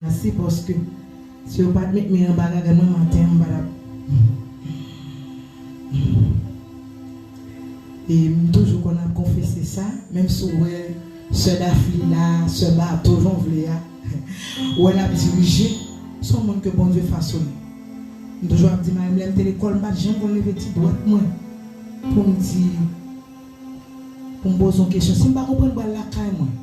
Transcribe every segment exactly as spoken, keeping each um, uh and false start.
Mèsi paske si yo pa t met men anba gagann mwen maten an, m pa t ap. E m toujou konn ap konfese sa, menm si w wè sè Dafli la, sè Bato, jan w vle a, ou wè l ap dirije, se yon moun ke Bondye fasone. M toujou ap di mari m, lè m te lekòl, m pa t janm konn leve ti dwèt mwen pou m di, pou m poze yon kesyon. Si m pa konprann, m pral lakay mwen.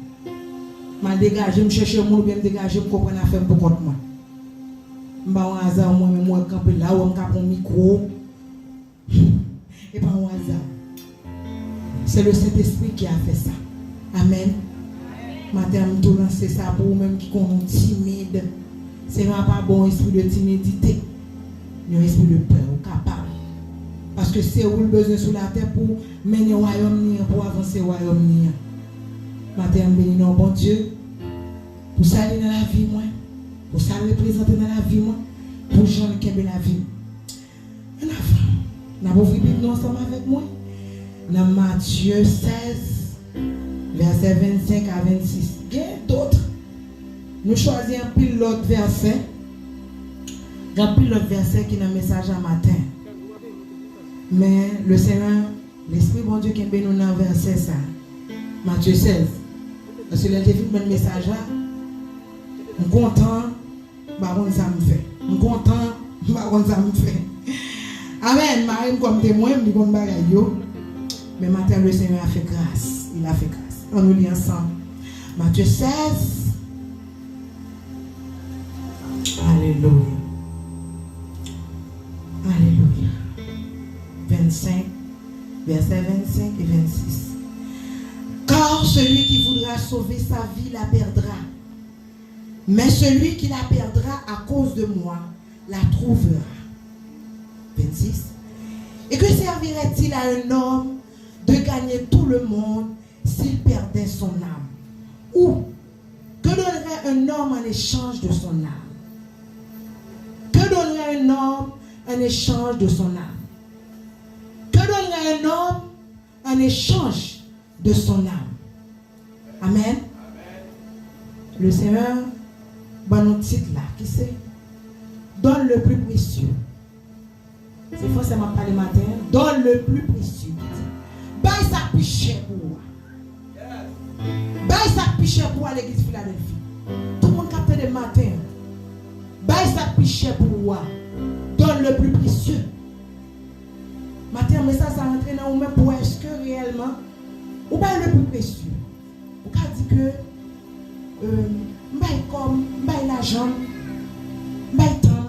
M al degaje m, chèche yon moun oubyen m degaje m, konprann afè m pou kont mwen. M pa yon aza, mwen menm, ou wè m kanpe la, ou wè m ka pran yon mikwo. E pa yon aza. C'est le Saint-Esprit qui a fait ça. Amen. Maten an, m tou lanse sa pou ou menm ki konnen w timid. Senyè a pa ba w espri de timidite, men yon espri de pè, ou kapab. Paske se ou l bezwen sou latè pou mennen wayòm li an, pou avanse wayòm li an. Maten an, m beni non Bondye pou sa li nan lavi mwen, pou sa l reprezante nan lavi mwen, pou jan l kenbe lavi m. Ann avan, n ap ouvri Bib nou ansanm avèk mwen nan Matye sèz, vèsè vennsenk a vennsis. Gen dòt. Nou chwazi anpil lòt vèsè. Gen anpil lòt vèsè ki nan mesaj a maten. Men, le Senyè, Lespri Bondye kenbe nou nan vèsè sa. Matye sèz. Paske lè l te fin ban n mesaj la, m kontan, m pa konn sa m fè. M kontan, m pa konn sa m fè. Amèn. Mari m kòm temwen m, li konn bagay yo. Men maten, le Senyè a fè gras. Il a fait grâce. Ann nou li ansanm. Matye sèz. Alelouya. Alelouya. Vennsenk, vèsè vennsenk e vennsis. Car celui qui voudra sauver sa vie la perdra, mais celui qui la perdra à cause de moi la trouvera. Vennsis. Et que servirait-il à un homme de gagner tout le monde s'il perdait son âme? Ou, que donnerait un homme en échange de son âme? Que donnerait un homme en échange de son âme? Que donnerait un homme en échange de son âme? Amen. Le Senyè ban nou tit la ki se Donne le plus précieux. Se fransè m ap pale maten an. Donne le plus précieux. Ki di, bay sa k pi chè pou ou a. Bay sa k pi chè pou ou a, legliz Filadèlfi. Tout moun k ap tande m maten an. Bay sa k pi chè pou ou a. Donne le plus précieux. Maten an, mesaj sa rantre nan ou menm pou wè èske reyèlman ou bay le plus précieux. Ou ka di ke, euh, m bay kò m, m bay lajan m, m bay tan m,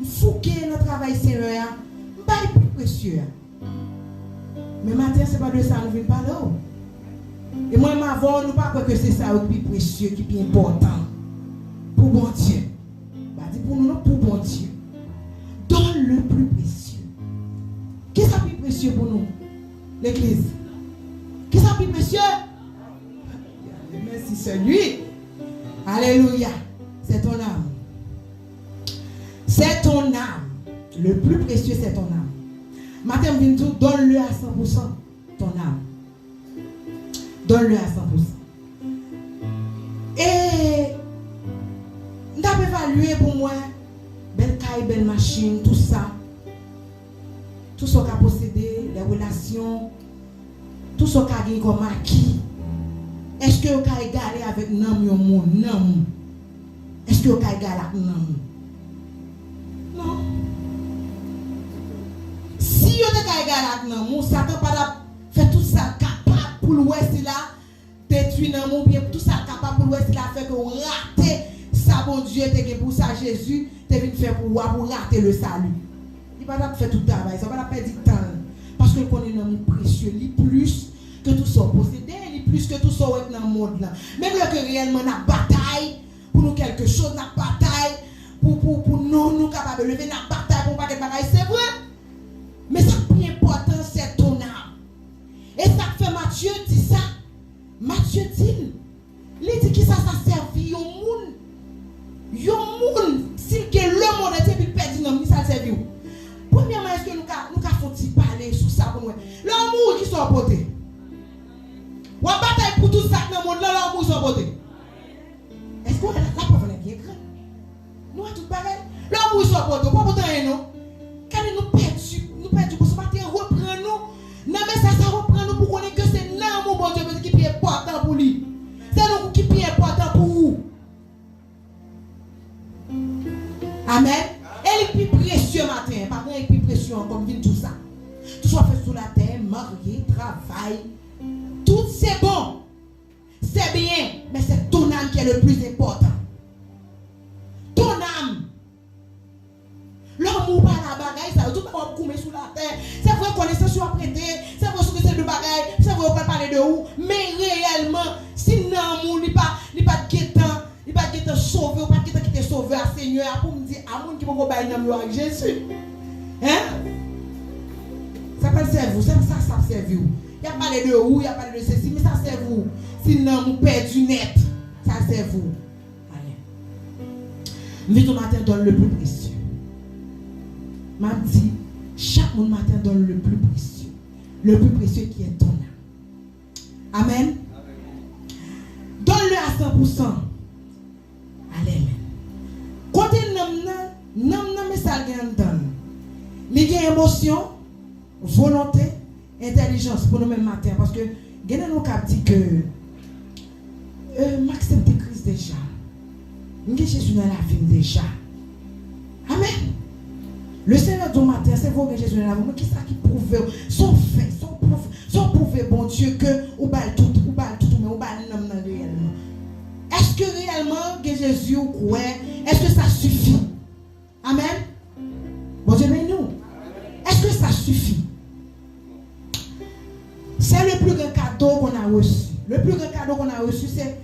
m fouke nan travay Senyè a, m bay pi presye a. Men maten an, se pa de sa nou vin pale w. E mwen menm avè w, nou pa kwè ke se sa yo ki pi presye, ki pi enpòtan pou Bondye. M pa di pou nou non, pou Bondye. Donne le plus précieux. Kisa pi presye pou nou, legliz? Kisa pi presye? Mèsi, sè Louis. Alelouya. C'est ton âme. C'est ton âme. Le plus précieux, c'est ton âme. Maten, m vin di w, donne-le à cent pour cent, ton âme. Donne-le à cent pour cent. E m t ap evalye pou m wè bèl kay, bèl machin, tout sa. Tout sa w ka posede, lè relasyon, tout sa w ka gen kòm aki. Èske yo ka egale avèk nanm yon moun, nanm ou? Èske yo ka egale ak nanm ou? Non. Si yo te ka egale ak nanm ou, Satan pa t ap fè tout sa l kapab pou l wè si l a detwi nanm ou, oubyen tout sa l kapab pou l wè si l a fè ke w rate sa Bondye te gen pou w, sa Jezi te vin fè pou ou a, pou w rate le salut. Li pa t ap fè tout travay sa, pa t ap pèdi tan l. Paske l konnen nanm ou presye, li plis ke tout sa w posede, li plis ke tout sa w wè nan mond lan. Menm lè ke reyèlman n ap batay pou nou kèlke choz, n ap batay pou, pou, pou non nou kapab elve, n ap batay pou yon pakèt bagay, se vre. Men sa k pi enpòtan, c'est ton âme. E sa k fè Matye di sa. Matye di l, li di, kisa sa sèvi yon moun? Yon moun, si l gen lemonn antye epi l pèdi nanm li, sa l sèvi w? Premyèman, èske nou ka, nou ka fè yon ti pale sou sa pou n wè? Lè w mouri, kisa w pote? W ap batay pou tout sa k nan mond lan, lè w mouri, sa w pote? Èske w wè la, laprèv tout bagay. Lè w mouri sa w pote, ou pa pote anyen non. Gade nou pèdi, nou pèdi pou sa maten reprann nou. Nan mesaj sa reprann nou pou konnen ke se nanm ou Bondye bezwen ki pi enpòtan pou li. Se nanm ou ki pi enpòtan pou ou. Amèn. E li pi presye maten. Pa gen anyen ki pi presye ankò, m vin di w sa. Tout sa w fè sou latè, marye, travay, tout se bon. C'est bien, mais c'est ton âme qui est le plus important. Ton âme. Lanmou pa la bagay sa yo, tout w ap goumen sou latè. Se vre konesans yo ap rete, se vre sou kesyon de bagay, se vre yo pral pale de ou, men reyèlman, si nanm ou li pa, li pa t gentan, li pa t gentan sove, ou pa t gentan kite Sovè a, Senyè a, pou m di a moun ki poko bay nanm yo ak Jezi. Hein? Sa pral sèvi w, sa, sa, sa ap sèvi w. Y ap pale de ou, y ap pale de sesi, men sa sèvi w. Si nanm ou pèdi nèt, sa sèvi w. Amen. M vin di w maten, donne le plus précieux. M ap di, chak moun maten, donne le plus précieux. Le plus précieux qui est ton âme. Amen. Donne-le à cent pour cent. Amen. Kote nanm nan, nanm nan, men sa l gen anndan l. Li gen emosyon, volonte, entèlijans pou nou menm maten an, paske gen nan nou k ap di ke, euh, m aksepte Kris deja. M gen Jezi nan lavi m deja. Amen. Le Senyè di w maten an, se vre w gen Jezi nan lavi w, men kisa ki pwouve w? Sa w fè, sa w pwouve, sa w pwouve Bondye ke ou ba l tout, ou ba l tout, men ou ba l nanm nan reyèlman. Èske reyèlman gen Jezi ou kwè? Èske sa sifi? Amen. Bondye beni w. Est-ce que ça suffit? C'est le plus grand cadeau qu'on a reçu. Le plus grand cadeau qu'on a reçu, c'est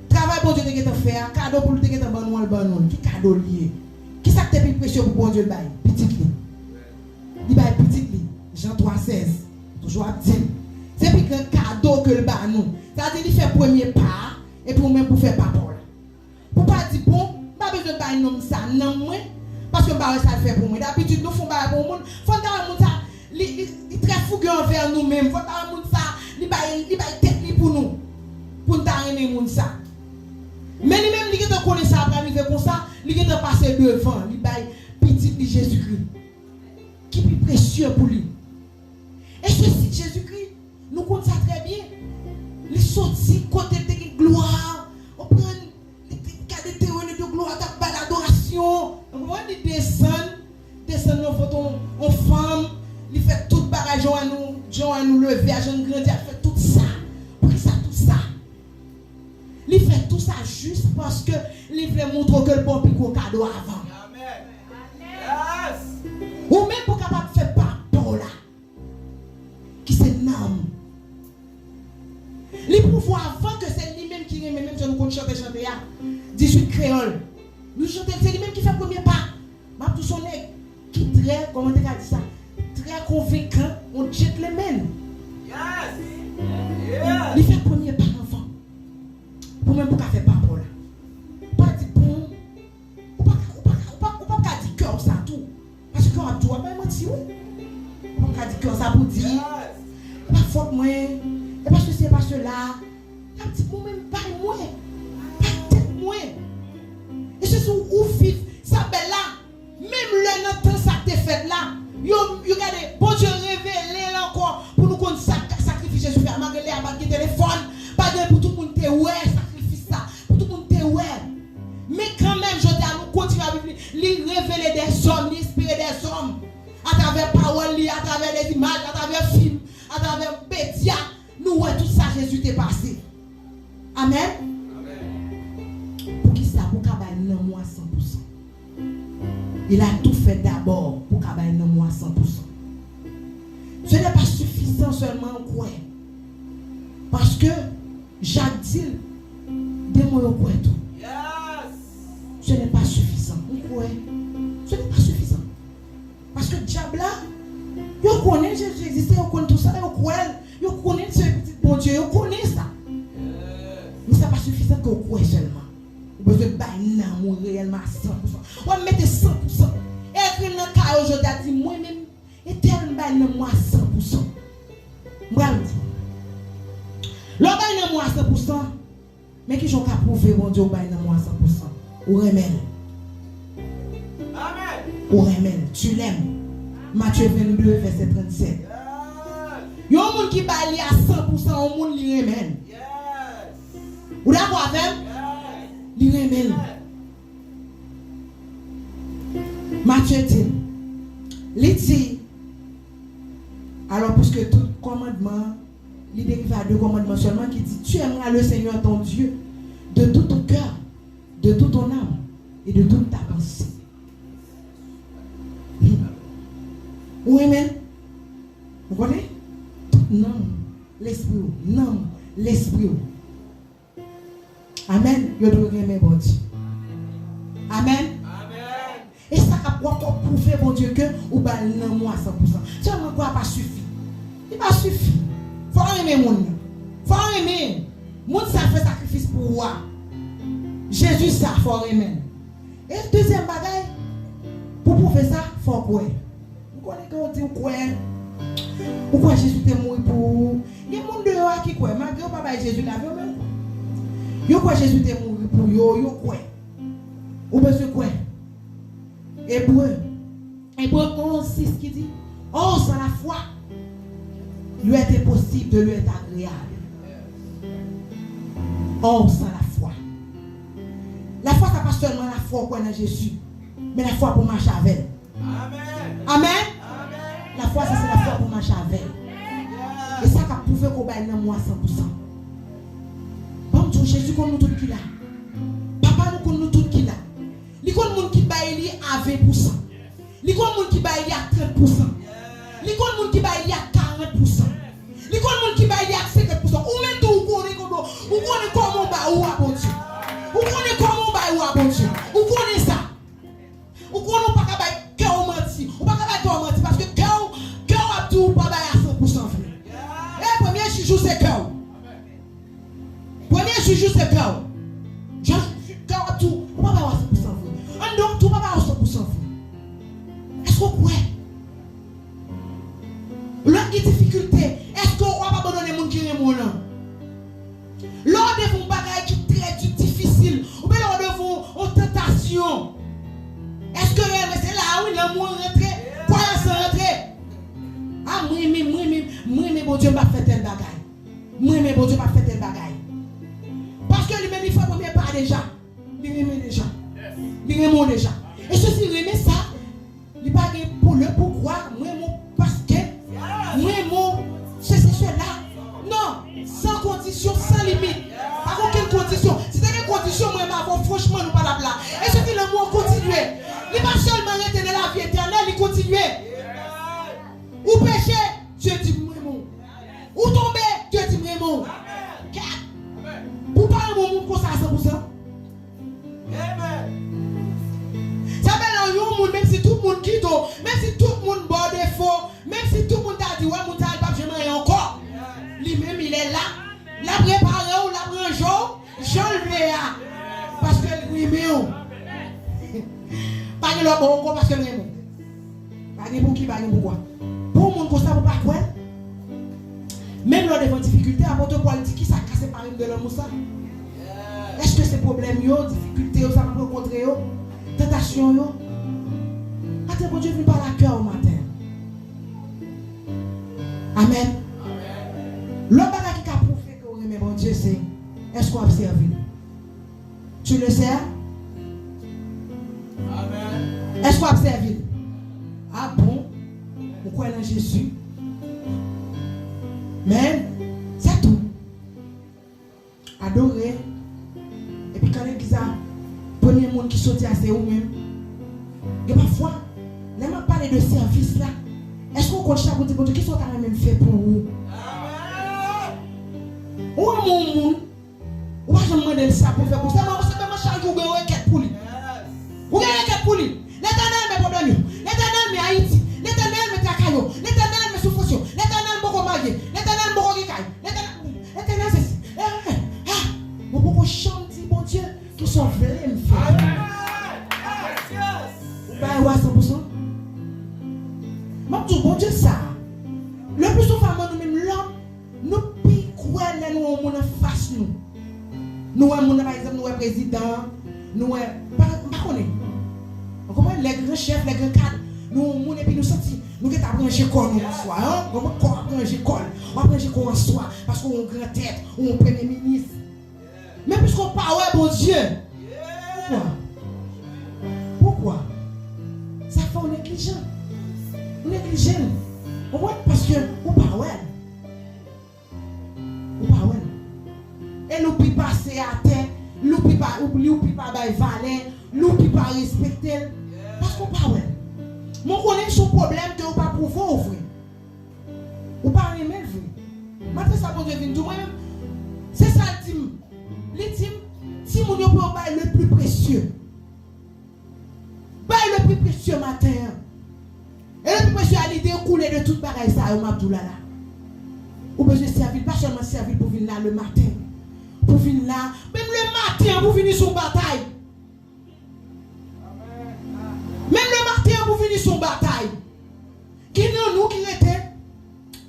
travay Bondye te gentan fè a, kado pou l te gentan ban nou an, l ban nou l. Ki kado l ye? Kisa k te pi presye pou Bondye l bay? Pitit li. Li bay pitit li. Jan twa sèz. Toujou ap di l. Se pi gran kado ke l ba nou. Sa vle di li fè premye pa a, epi ou menm pou fè pa pa w la. Pou pa di, bon, m pa bezwen bay nonm sa nanm mwen, paske m pa wè sa l fè pou mwen. Dabitid, nou fè yon bagay pou yon moun, fò n ta wè moun sa, li, li, li trè fouge anvè nou menm. Fò n ta wè moun sa, li bay, li bay tèt li pou nou, pou n ta renmen moun sa. Men li menm, li gentan konnen sa pral rive konsa, li gentan pase devan, li bay pitit li Jezikri, ki pi presye pou li. E sesi Jezikri, nou konn sa trè byen. Li soti kote l te gen glwa, konprann? Li te gade te rele de glwa, t ap bay l adorasyon. Ou konprann? Li desann, desann nan vant on, on fanm. Li fè tout bagay, jan nou, jan nou leve a, jan n grandi a, l fè tout sa. Poukisa tout sa? Li fè tou sa jis paske li vle montre w ke l ba w pi gwo kado avan. Amen. Yes. Ou menm pou kapab fè pa pa w la, ki se nanm. Li pwouve w avan ke se li menm ki renmen, menm jan nou konn chante chante a, dizuit kreyòl. Nou chante l, se li menm ki fè premye pa. M ap di w se yon nèg ki trè, kòman te ka di sa, trè konvenkan, yon gentleman. Yes. Yes. Li fè premye pa anvan. Pou menm pou ka fè pa pa w la. Pa di bon, ou pa ka, ou pa ka, ou pa, ou pa ka di kè w sa tou. Paske kè w ap di w ap bay manti wi. Ou pa ka di kè w sa pou di, yes, e pa fòt mwen, e pa sesi, e pa sela. L ap di, bon, men bay mwen, bay tèt mwen. E se sou ou viv sa bèl la. Menm lè nan tan sa k te fèt la, yo, yo gade, Bondye revele l ankò pou nou konn sa k sakrifis Jezi fè a. Malgre lè a pa t gen telefòn, pa gen pou tout moun te wè sakrifis sa, pou tout moun te wè. Men kanmenm, jodi a, nou kontinye ap viv li. Li revele dèzòm, li enspire dèzòm. Atravè pawòl li, atravè lèzimaj, atravè fim, atravè medya, nou wè tout sa Jezi te pase. Amèn. Amèn. Poukisa? Pou w ka bay nanm ou a san pou san. Il a tout fait d'abord pou w ka bay nanm ou a san pou san. Ce n'est pas suffisant seulement ou kwè. Paske Jak di l, de mo yo kwè tou. Yes. Ce n'est pas suffisant. Ou kwè? Ce n'est pas suffisant. Paske dyab la, yo konnen Jezi egziste, yo konn tou sa, yo kwè l, yo konnen l se pitit Bondye, yo konnen sa. Men sa pa sifizan ke w kwè sèlman. Ou bezwen bay nanm ou reyèlman a san pou san. W ap mete san pou san. Ekri l nan kay ou jodi a, di, mwen menm, Etènèl, m bay nanm mwen a san pou san. M pral di w. Lè w bay nanm ou a san pou san, men kijan w ka pwouve Bondye w bay nanm ou a san pou san. Ou renmen l. Ou renmen l. Tu l'aimes. Matye vennde, vèsè trannsenk. Yon moun ki bay li a san pou san, yon moun li renmen l. Ou dakò avè m? Li renmen l. Matye di, li di, alò, piske tout kòmandman, li derive a de kòmandman sèlman ki di, tu aimeras le Seigneur ton Dieu de tout ton cœur, de toute ton âme et de toute ta pensée. Hmm. Ou renmen l? Ou konnen? Tout nanm, lespri w, nanm, lespri w. Amèn. Yo dwe renmen Bondye. Amèn. E sa k ap, w ap pwouve Bondye ke ou ba l nanm ou a san pou san. Sèlman kwè a pa sifi. Li pa sifi. Fò w renmen moun nan. Fò w renmen moun sa fè sakrifis pou ou a. Jezi sa, fò w renmen l. E dezyèm bagay, pou pwouve sa, fò w kwè. M konnen ke w di w kwè. Ou kwè Jezi te mouri pou ou. Gen moun deyò a ki kwè, malgre yo pa bay Jezi lavi yo, men yo kwè Jezi te mouri pou yo, yo kwè. Ou bezwen kwè. Ebre, Ebre onz sis ki di, or, sans la foi, lui est impossible de lui être agréable. Or, sans la foi. Lafwa sa pa sèlman lafwa w kwè nan Jezi, men lafwa pou w mache avè l. Amèn. Lafwa sa se lafwa pou w mache avè l. E sa k ap pwouve ke w bay nanm ou a san pou san. Ban m di w, Jezi konn nou tout ki la. Papa nou konn nou tout ki la. Li konn moun ki bay li a ven pou san. Li konn moun ki bay li ak trant pou san. Li konn moun ki bay li ak karant pou san. Li konn moun ki bay li ak senkant pou san. Ou menm tou, ou konnen kòman, ou konnen kòman w bay ou a Bondye. Ou konnen kòman w bay ou a Bondye. Ou konnen sa. Ou konnen ou pa ka bay kè w manti. Ou pa ka bay kè w manti paske kè w, kè w ap di w pa bay a san pou san vre. E premye jij ou se kè w. Premye jij ou se kè w. Jan kè w ap di w, ou pa bay w a san pou san vre. Anndan w tou pa bay w san pou san vre. Èske w kwè? Lè w gen difikilte, èske w ap abandone moun ki renmen w lan? Lè w devan yon bagay ki trè di, difisil, oubyen lè w devan yon tantasyon, èske rèlman se la wi lanmou an rantre, kwayans lan rantre? A, mwen menm, mwen menm, mwen menm Bondye m p ap fè tèl bagay. Mwen renmen Bondye, m ap fè tèl bagay. Paske li menm li fè premye pa deja. Li renmen deja. Li renmen w deja. E sesi renmen sa, li pa gen pou le poukwa, mwen renmen w paske, mwen renmen w sesi sela. Non, san kondisyon, san limit. Pa gen okenn kondisyon. Si te gen kondisyon, mwen renmen avè w, franchman, nou pa t ap la. E sesi lanmou an kontinye. Li pa sèlman rete nan lavi etènèl, li kontinye. Ou peche, Dye di m renmen w. Ou tonbe, Dye di m renmen w. Kèt! Pou w pa renmen yon moun konsa a san pou san. Sa fè lè w yon moun, menm si tout moun kite w, menm si tout moun ba w defo, menm si tout moun ta di, wè, moun sa a, li p ap janm anyen ankò. Li menm, il est là. L ap repare w, l ap ranje w, jan l vle a. Paske l renmen w. Pa gen lòt bò ankò paske l renmen w. Pa gen pouki, pa gen poukwa. Pou yon moun konsa, pou pa kwè l. Menm lè w devan difikilte, apot Pòl di, kisa k ka separe m de lanmou sa? Èske se pwoblèm yo, difikilte yo, sa m ap rankontre yo, tantasyon yo? Atè Bondye vin pale a kè w maten. Amèn. Lòt bagay ki ka pwouve ke w renmen Bondye, se èske w ap sèvi l? Tu le sers? Èske w ap sèvi l? A bon? Ou kwè nan Jezi? Men, se tou. Adore. Epi kan legliz la, premye moun ki soti a se ou menm. Gen pafwa, lè m ap pale de sèvis la, èske w konn chak ou di Bondye, kisa w ta renmen m fè pou ou? Ou renmen yon moun, ou pa janm mande l sa pou l fè pou ou. Sèlman, sèlman chak jou ou gen yon rekèt pou li. Ou gen rekèt pou li. Letènèl men pwoblèm yo. Letènèl men Ayiti. Letènèl men traka yo. Letènèl men soufrans yo. Letènèl m poko marye. Letènèl m poko gen kay. Letènèl, Letènèl sesi. Eh, eh, ah. Ou poko janm di Bondye kisa w vle m fè. Ou bay ou a san pou san. M ap di w, Bondye sa, le pli souvan nou menm lòm, nou pi kwè lè nou wè yon moun anfas nou. Nou wè moun nan, pa egzanp, nou wè prezidan, nou wè, pa, m pa konnen. Ou konprann? lè gran chèf, lè gran kad, nou yon moun epi nou santi nou gentan ap ranje kò nou yon swa, en? Konprann kò ap ranje kò l. W ap ranje kò w yon swa, paske w yon gran tèt, w yon premye minis. Men piske w pa wè Bondye, poukwa? Poukwa? Sa fè w neglijan. Ou neglije l. Konprann? Paske ou pa wè l. Ou pa wè l. E li w pi pase atè, li w pi pa, li w pi pa bay valè, li w pi pa respekte l. Paske w pa wè l. Men w konnen se yon pwoblèm ke w pa pwouve w vre. Ou pa renmen l vre. Maten sa Bondye vin di w, mwen menm, se sa l di m. Li di m, timoun yo pou yo bay le plus précieux. Bay le plus précieux maten an. E le plus précieux a, li dekoule de tout bagay sa yo m ap di w la la. Ou bezwen sèvi l, pa sèlman sèvi l pou vin la le matin. Pou vin la, menm le maten an, pou vini sou batay. Menm le maten an, pou vini sou batay. Gen nan nou ki rete,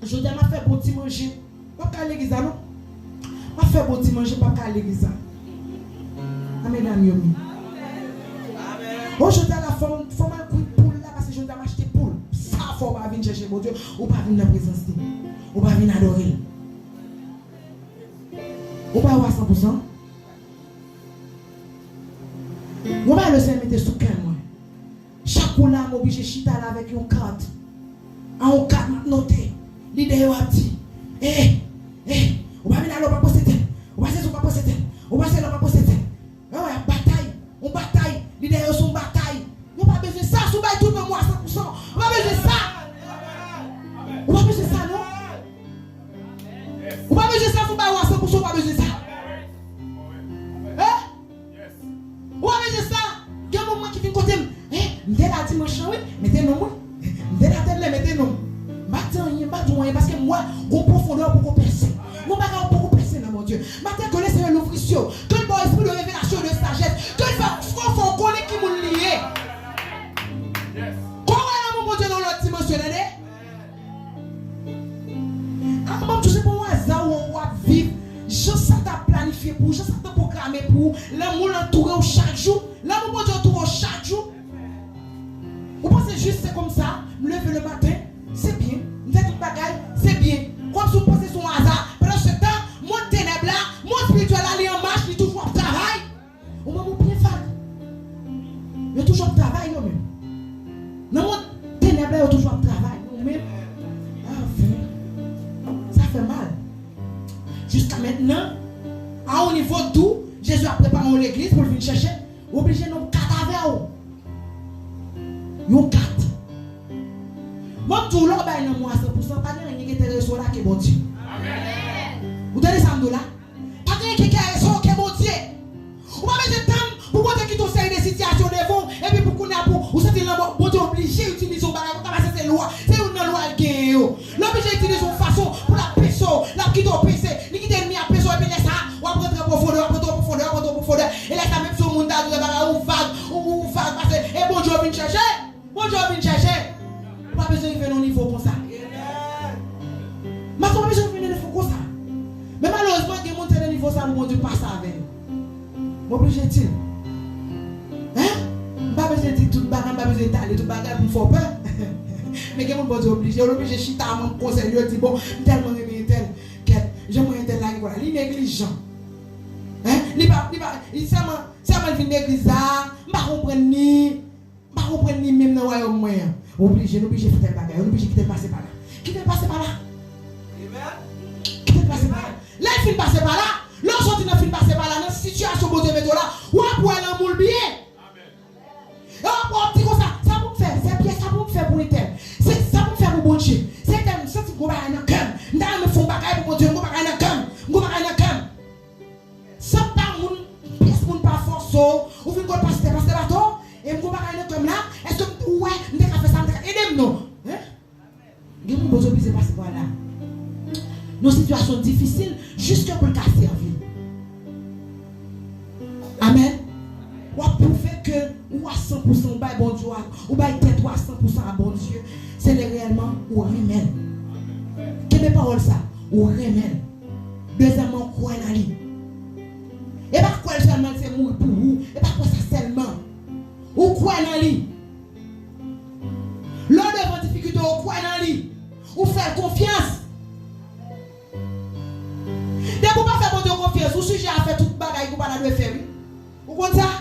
jodi a m ap fè bon ti manje. M p ap ka al legliz la non. M ap fè bon ti manje, m p ap ka al legliz la. A medam yo menm. O jodi a la fò m, fò m al kwit poul la, paske jodi a m achte poul. Sa fè w pa vin chèche Bondye, ou pa vin nan prezans li. Ou pa vin adore l. Ou pa wè a san pou san. Yon bagay le Senyè mete sou kè mwen. Chak kou la, m oblije chita la avèk yon kat. A yon kat, m ap note. Lidè yo ap di, eh, eh, ou pa vin la lè w pa poste tèl. Ou pa sezi, ou pa poste tèl. Ou pa sezi, ou pa poste tèl. Wè, wè, batay. Yon batay. Lidè yo se yon batay. Yo pa bezwen sa, si w bay tout nan mwa san pou san. Ou pa bezwen sa. Ou pa bezwen sa, non. Ou pa bezwen sa, si w bay w a san pou san, ou pa bezwen sa. Hein? Ou pa bezwen sa. Gen moun mwen ki vin kote m. Hein? M te la dimanch lan, wi. Mete non m, wi. M te la tèl lè, mete non m. M pa di anyen, m pa di w anyen, paske m wè gon pwofondè w poko pèse. Gon bagay w poko pèse nan Bondye. Matin que le Seigneur l'ouvre cieux, que l ba w espri de revelasyon, de sajès, ke l fè, fè, fè w konnen ki moun li ye. Kò w wè lanmou Bondye nan yon lòt dimansyon, tande? An, ban m di w, se pa yon aza w, w ap viv jan sa t ap planifye pou ou, jan sa t ap pwograme pou ou. Lanmou l antoure w chak jou. Lanmou Bondye antoure w chak jou. Ou panse jis se kòmsa, m leve le maten, se byen, m fè tout bagay, se byen. Kòmsi w panse se yon aza. Pandan se tan, mond tenèb la, mond espirityèl la, li an mach, li toujou ap travay. Ou menm ou byen vag. Yo toujou ap travay yo menm. Nan mond tenèb la, yo toujou ap travay. Ou menm, anfen, sa fè mal. Jiska mentnan, a yon nivo tou, Jezi ap prepare yon legliz pou l vin chèche. Ou oblije nan yon kat avè w. Yon kat. Mwen m di w, lè w bay nan mwa san pou san, pa gen anyen ki enterese w la ke Bondye. Ou tande sa m di w la? Pa gen anyen ki enterese w ke Bondye. Ou pa bezwen tann pou Bondye kite yon seri de sitiyasyon devan w, epi pou kounye a pou ou santi l nan Bondye oblije itilize yon bagay, ou ta panse se lwa, se youn nan lwa l genyen yo. L oblije itilize yon fason pou l ap pese w, l ap kite w pese, li kite ènmi a pese w, epi lè sa a, w ap rantre an pwofondè, w ap rantre an pwofondè, w ap rantre an pwofondè, e lè sa a menm si yon moun ta di w bagay, ou vag, ou, ou vag, paske e Bondye w vin chèche. Bondye w vin chèche. Ou pa bezwen rive nan nivo konsa. Maten w pa bezwen rive nan nivo konsa. Men malerezman, gen moun se nan nivo sa pou Bondye pase avè yo. M oblije di l. Hein? M pa bezwen di tout bagay, m pa bezwen etale tout bagay pou m fè w pè. Men gen moun Bondye oblije, yo oblije chita, mande konsèy, yo di, bon, m tèlman renmen entèl. Kèt, jan mwen entèl la gen koulè. Li neglijan. Hein? Li pa, li pa, li sèlman, sèlman l vin legliz la, m pa konprann li. M pa konprann li menm nan wayòm mwen an. Oblije, nou oblije fè tèl bagay, nou oblije kite l pase pa la. Kite l pase pa la. Kite l pase pa la. Lè l fin pase pa la, lè w soti nan fin pase pa la, nan sitiyasyon Bondye mete w la, w ap wè lanmou l byen. E w ap, w ap di konsa, sa pou m fè, se byen sa pou m fè pou entèl. Se sa pou m fè pou Bondye. Se entèl, m santi m gon bagay nan kè m. M ta renmen fè yon bagay pou Bondye, m gon bagay nan kè m. M gon bagay nan kè m. Sa pa moun, pyès moun pa fòse w. Ou vin kot pastè, pastè Bato, e m gon bagay nan kè m la. Èske ou wè, m te ka fè sa, m te ka ede m non. Hein? Gen moun Bondye oblije pase pa la. Nan sitiyasyon difisil, jiske pou l ka sèvi. Amèn. W ap pwouve ke ou a san pou san, ou bay Bondye a, ou bay tèt ou a san pou san a Bondye. Se lè reyèlman ou renmen l. Kenbe pawòl sa, ou renmen l. Dezyèmman, ou kwè nan li. E pa kwè l sèlman, se mouri pou ou. E pa kwè sa sèlman. Ou kwè nan li. Ou kwè nan li. Ou fè l konfyans. Depi ou pa fè Bondye konfyans, ou sijè a fè tout bagay ke w pa ta dwe fè, wi. Ou konn sa?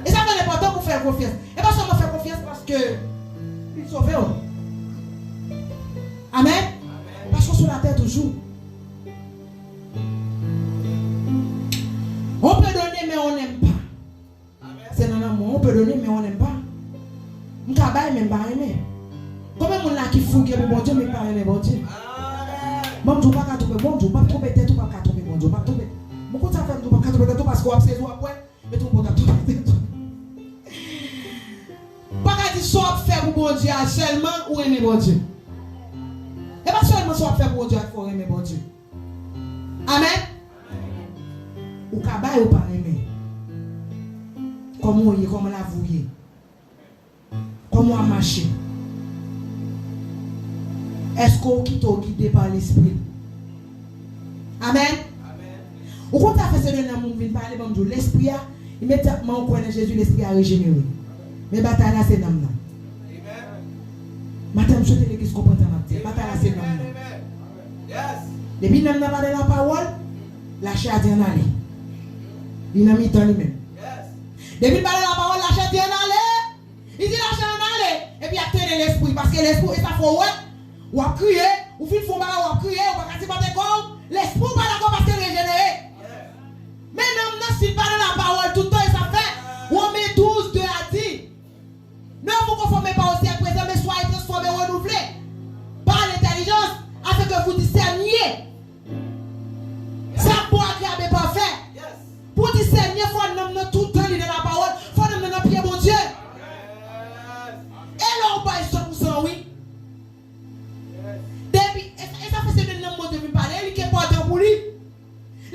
E sa fè l enpòtan pou w fè l konfyans. E pa sèlman fè konfyans paske li sove w. Amèn. Paske w sou latè toujou. On peut donner, mais on n'aime pas. Se nan lanmou, on peut donner, mais on n'aime pas. M ka bay, men m pa renmen. Konbyen moun la ki fouke pou Bondye, men pa renmen Bondye? Bon, m di w pa ka twonpe Bondye, w p ap twonpe tèt ou, w p ap ka twonpe Bondye, w p ap twonpe. Bon, konn sa fè m di w p ap ka twonpe tèt ou, paske w ap sezi, w ap wè, men twonpe w t ap twonpe tèt ou. Ou pa ka di sa w ap fè pou Bondye a sèlman ou renmen Bondye. E pa sèlman sa w ap fè pou Bondye a k fè w renmen Bondye. Amèn. Ou ka bay, ou pa renmen. Kòman w ye? Kòman lavi w ye? Kòman w ap mache? Èske w kite w gide pa Lespri l? Amèn. Ou konn sa fè se de nan moun vin pale, ban m di w, Lespri a, imedyatman ou kwè nan Jezi, Lespri a rejenere. Men batay la se nanm nan. Maten, m swete legliz konprann sa m ap di. Batay la se nanm nan. Depi nanm nan pa nan lapawòl, lachè a di ann ale. Li nan mitan li menm. Depi l pa nan lapawòl, lachè di ann ale. Li di lachè ann ale. Epi y ap trennen lespri. Paske lespri, e sa fè w wè, w ap kriye, ou fin fè yon bagay, w ap kriye, ou pa ka sipòte kò w. Lespri w pa dakò paske l rejenere. Men nanm nan, si l pa nan lapawòl tout tan, e sa fè Women douz de a di, Ne vous conformez pas au siècle présent, mais soyez transformés, renouvelés par l'intelligence, afin que vous discerniez sa k bon, agrab e pafè. Pou disène, fò nanm nan tout tan li nan lapawòl, fò nanm nan nan pye Bondye. E lè w bay san pou san, wi. Depi, e sa, e sa fè se de nanm Bondye vin pale, li ki enpòtan pou li.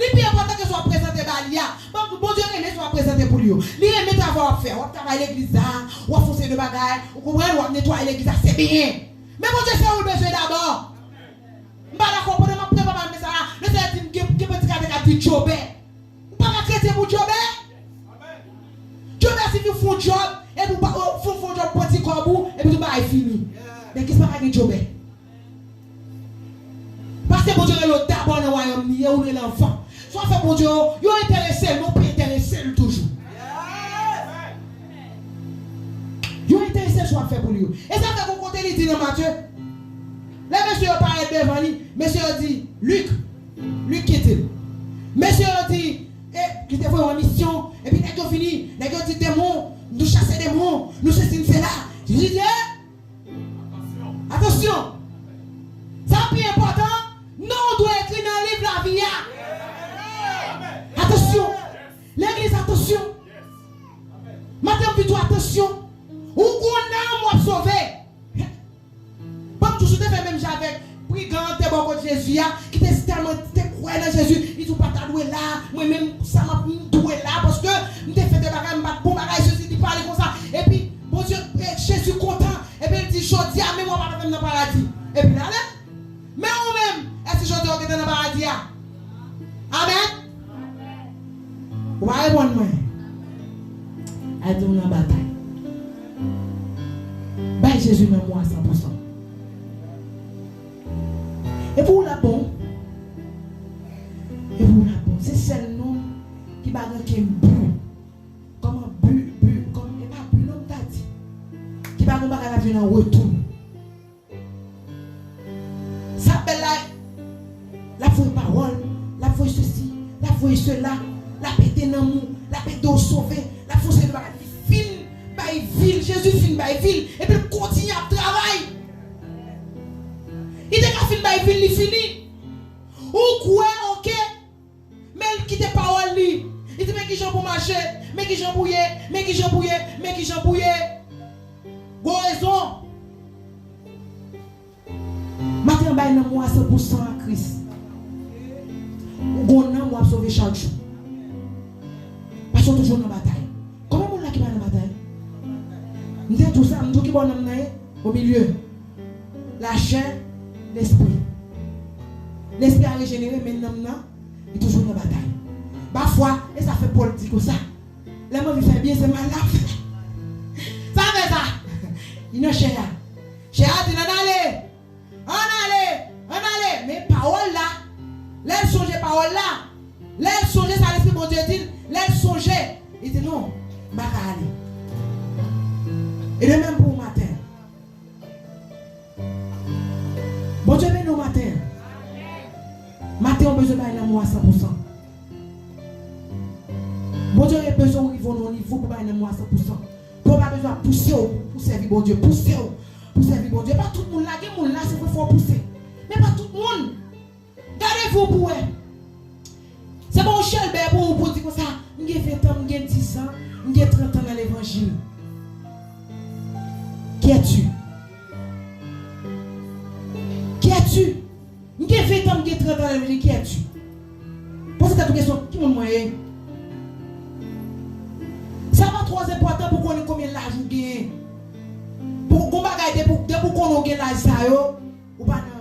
Li pi enpòtan ke sa w ap prezante ba li a. Bon, Bondye renmen sa w ap prezante pou li yo. Li renmen travay w ap fè. W ap travay legliz la, w ap fè yon seri de bagay, ou konprann, w ap netwaye legliz la, se byen. Men Bondye se ou l bezwen dabò. M pa dakò, pandan m ap prepare mesaj la, mesaj la di m gen, gen pwendikatè k ap di djòbè. Ou pa ka kretyen pou djòbè. Djòbè sifi fè yon djòb, epi ou pa, ou fè, fè yon djòb pran ti kòb ou, epi tou bagay fini. Legliz pa ka gen djòbè. Paske Bondye rele w dabò nan wayòm li ye, ou rele anvan. Sa w fè Bondye yo, yo enterese l, men w pi enterese l toujou. Yo enterese l sa w ap fè pou li yo. E sa fè gon kote li di nan Matye, lè mesye yo parèt devan li, mesye yo di, Lik, Lik ki di l. Mesye yo di, e, ki te voye w an misyon, epi nèg yo vini, nèg yo di demon, nou chase demon, nou sesi, nou sela. Jezi di, e, Atansyon! Sa pi enpòtan, non w dwe ekri nan liv lavi a. Atansyon! Legliz, atansyon! Madanm, pitit, atansyon! Ou gon nanm w ap sove. Ban m toujou te fè menm jan avèk brigan an te bò kot Jezi a, ki te tèlman te kwè nan Jezi, li di, ou pa ta dwe la, mwen menm, sa m ap, m dwe la, paske m te fè de bagay, m bat bon bagay, Jezi, li pale konsa. Epi, Bondye, e, Jezi kontan, epi l di, jodi a menm w ap avè m nan paradi. Epi l ale. Men ou menm, èske jodi a w gentan nan paradi a? Amèn? Ou pa reponn mwen. Al di w nan batay. Bay Jezi nanm ou a san pou san. Epi w la bon. Epi w la bon. Se sèl nonm ki pa gen okenn bi. Kòman bi, bi, kòm, e pa bi non m ta di. Ki pa gen bagay l ap jwenn an retou. Sa bèl la, l ap voye pawòl, l ap voye sesi, l ap voye sela, l ap ede nanm ou, l ap ede w sove, l ap fè yon seri de bagay. Li fin bay vi l, Jezi fin bay vi l, epi l kontinye ap travay. Li te ka fin bay vi l, li fini. Ou kwè, oke, men l kite pawòl li. Li di, men kijan pou mache, men kijan pou ye, men kijan pou ye, men kijan pou ye. Gon rezon. Maten an, bay nanm ou a san pou san a Kris. Ou gon nanm w ap sove chak jou. Paske w toujou nan batay. Konbyen moun la ki pa nan batay? M te di w sa, m di w ki bò nanm nan ye? O milye. Lachè, lespri. Lespri a rejenere, men nanm nan, li toujou nan batay. Pafwa, e sa fè Pòl di konsa, lè m anvi fè byen, se mal l ap fè. Sa fè sa? Li nan chè a. Chè a di l, "Ann ale! Ann ale! Ann ale!" Men pawòl la, lè l sonje pawòl la, lè l sonje sa Lespri Bondye di l, lè l sonje, li di, "Non, m pa ka ale." E de menm pou ou maten an. Bondye beni w maten an. Maten an, w bezwen bay lanmou a san pou san. Bondye gen bezwen w rive nan yon nivo pou bay lanmou a san pou san. Pou w pa bezwen ap pouse w pou sèvi Bondye, pouse w pou sèvi Bondye. Pa tout moun la, gen moun la, se vre fò w pouse. Men pa tout moun. Gade vi w pou w wè. Se pa yon chelbè pou ou pou di konsa, "M gen ven tan, m gen diz an, m gen trant an nan levanjil." Qui es-tu? Qui es-tu? M gen ven tan, m gen trant an nan levanjil, qui es-tu? Poze tèt ou kesyon, ki moun mwen ye? Sa pa twò enpòtan pou konnen konbyen laj ou genyen. Pou gon bagay, depi, depi ou konnen ou gen laj sa yo, ou pa nan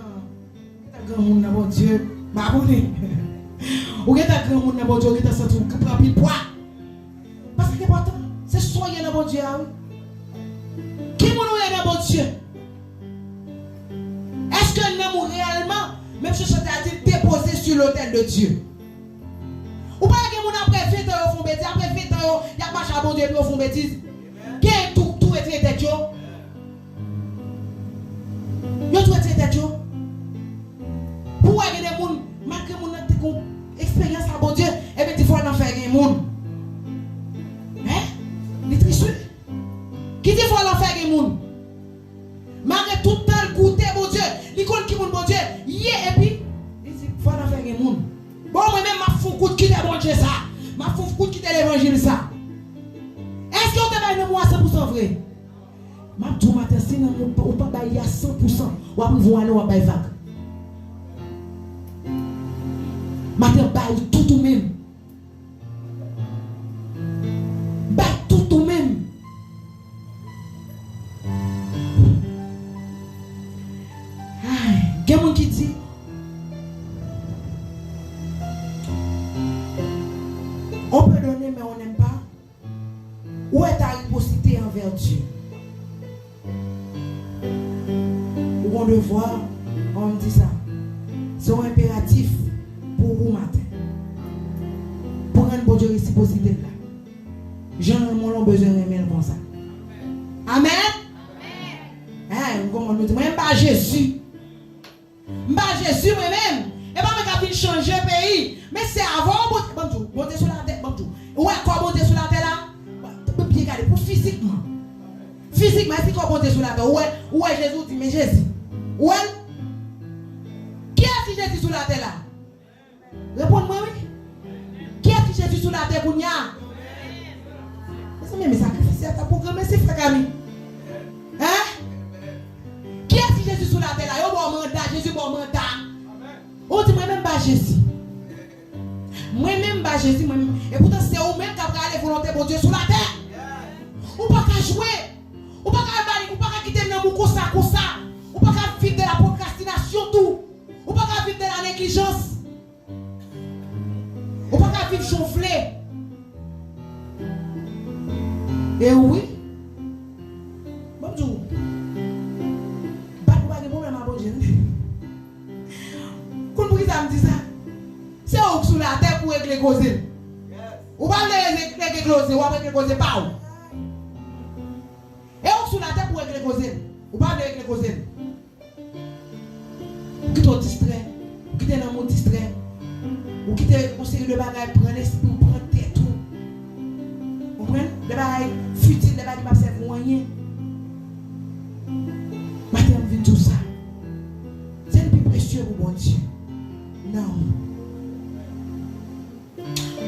Ou gentan granmoun nan Bondye. M pa konnen. Ou gentan granmoun nan Bondye, ou gentan santi w pran anpil pwa. Paske ki enpòtan, se sa w ye nan Bondye a, wi. Ki moun ou ye nan Bondye? Èske nanm ou reyèlman, menm jan chante a di, depoze sur l'autel de Dieu? Ou pa gen moun apre ven tan yo fè yon betiz, apre ven tan yo, y ap mache ak Bondye epi yo fè yon betiz. Gen tou, tou retire tèt yo. Yo tou retire tèt yo. Pou wè gen de moun, malgre moun nan te gon eksperyans ak Bondye, ebyen, di fò l nan fè gen moun. Hein? Li tris, wi. Ki di fò l nan fè gen moun. Malgre tout tan l goute Bondye, li konn ki moun Bondye ye, epi li di fò l nan fè gen moun. Bon, mwen menm, m ap fè yon kout kite Bondye sa. M ap fè yon kout kite levanjil sa. Èske w te bay nanm ou a san pou san vre? M ap di w maten, si nanm ou pa, ou pa bay li a san pou san, w ap rive yon ane w ap bay vag. Maten, bay tout ou menm. Bay tout ou menm. Ay, gen moun ki di, on peut donner, mais on n'aime pas. Ou est à reciprocité envers Dieu. Ou gon devwa, an m di sa. Se yon enperatif pou ou maten. Pou rann Bondye resiprosite l la. Jan l renmen w lan, w bezwen renmen l konsa. Amèn? Hein, m konprann nou di, mwen m pa Jezi. M pa Jezi mwen menm. E pa mwen k ap vin chanje peyi. Men se avè w, Bondye, ban m di w, Bondye sou latè, ban m di w. Ou wè kò Bondye sou latè la? Byen gade, pou fizikman. Fizikman, èske kò Bondye sou latè? Ou wè, ou wè Jezi, ou di, "Men Jezi." Ou wè l? Kiyès ki Jezi sou latè la? Reponn mwen wi. Kiyès ki Jezi sou latè kounye a? Mezanmi, men sakrifis sa ta pwograme, se frè Kami. Hein? Kiyès ki Jezi sou latè la? Yo ba w manda, Jezi ba w manda. Ou di, "Mwen menm m pa Jezi. Mwen menm m pa Jezi, mwen menm." Epoutan, se ou menm k ap rale volonte Bondye sou latè. Ou pa ka jwe. Ou pa ka al bay, ou pa ka kite nanm ou konsa, konsa. Ou pa ka viv de la pwokrastinasyon tou. Ou pa ka viv de la neglijans. Ou pa ka viv jan w vle. E wi. Ban m di w. Bat ou pa gen pwoblèm ak Bondye, non. Konn poukisa m di sa? Se ou k sou latè pou regle koze l. Ou pa vle regle koze, w ap regle koze pa w. E ou k sou latè pou regle koze l. Ou pa vle regle koze l. Ou kite w distrè. Ou kite nanm ou distrè. Ou kite yon seri de bagay pran lespri w, pran tèt ou. Konprann? De bagay fitil, de bagay ki p ap sèvi w anyen. Maten an, m vin di w sa. Se li pi presye pou Bondye. Nanm ou.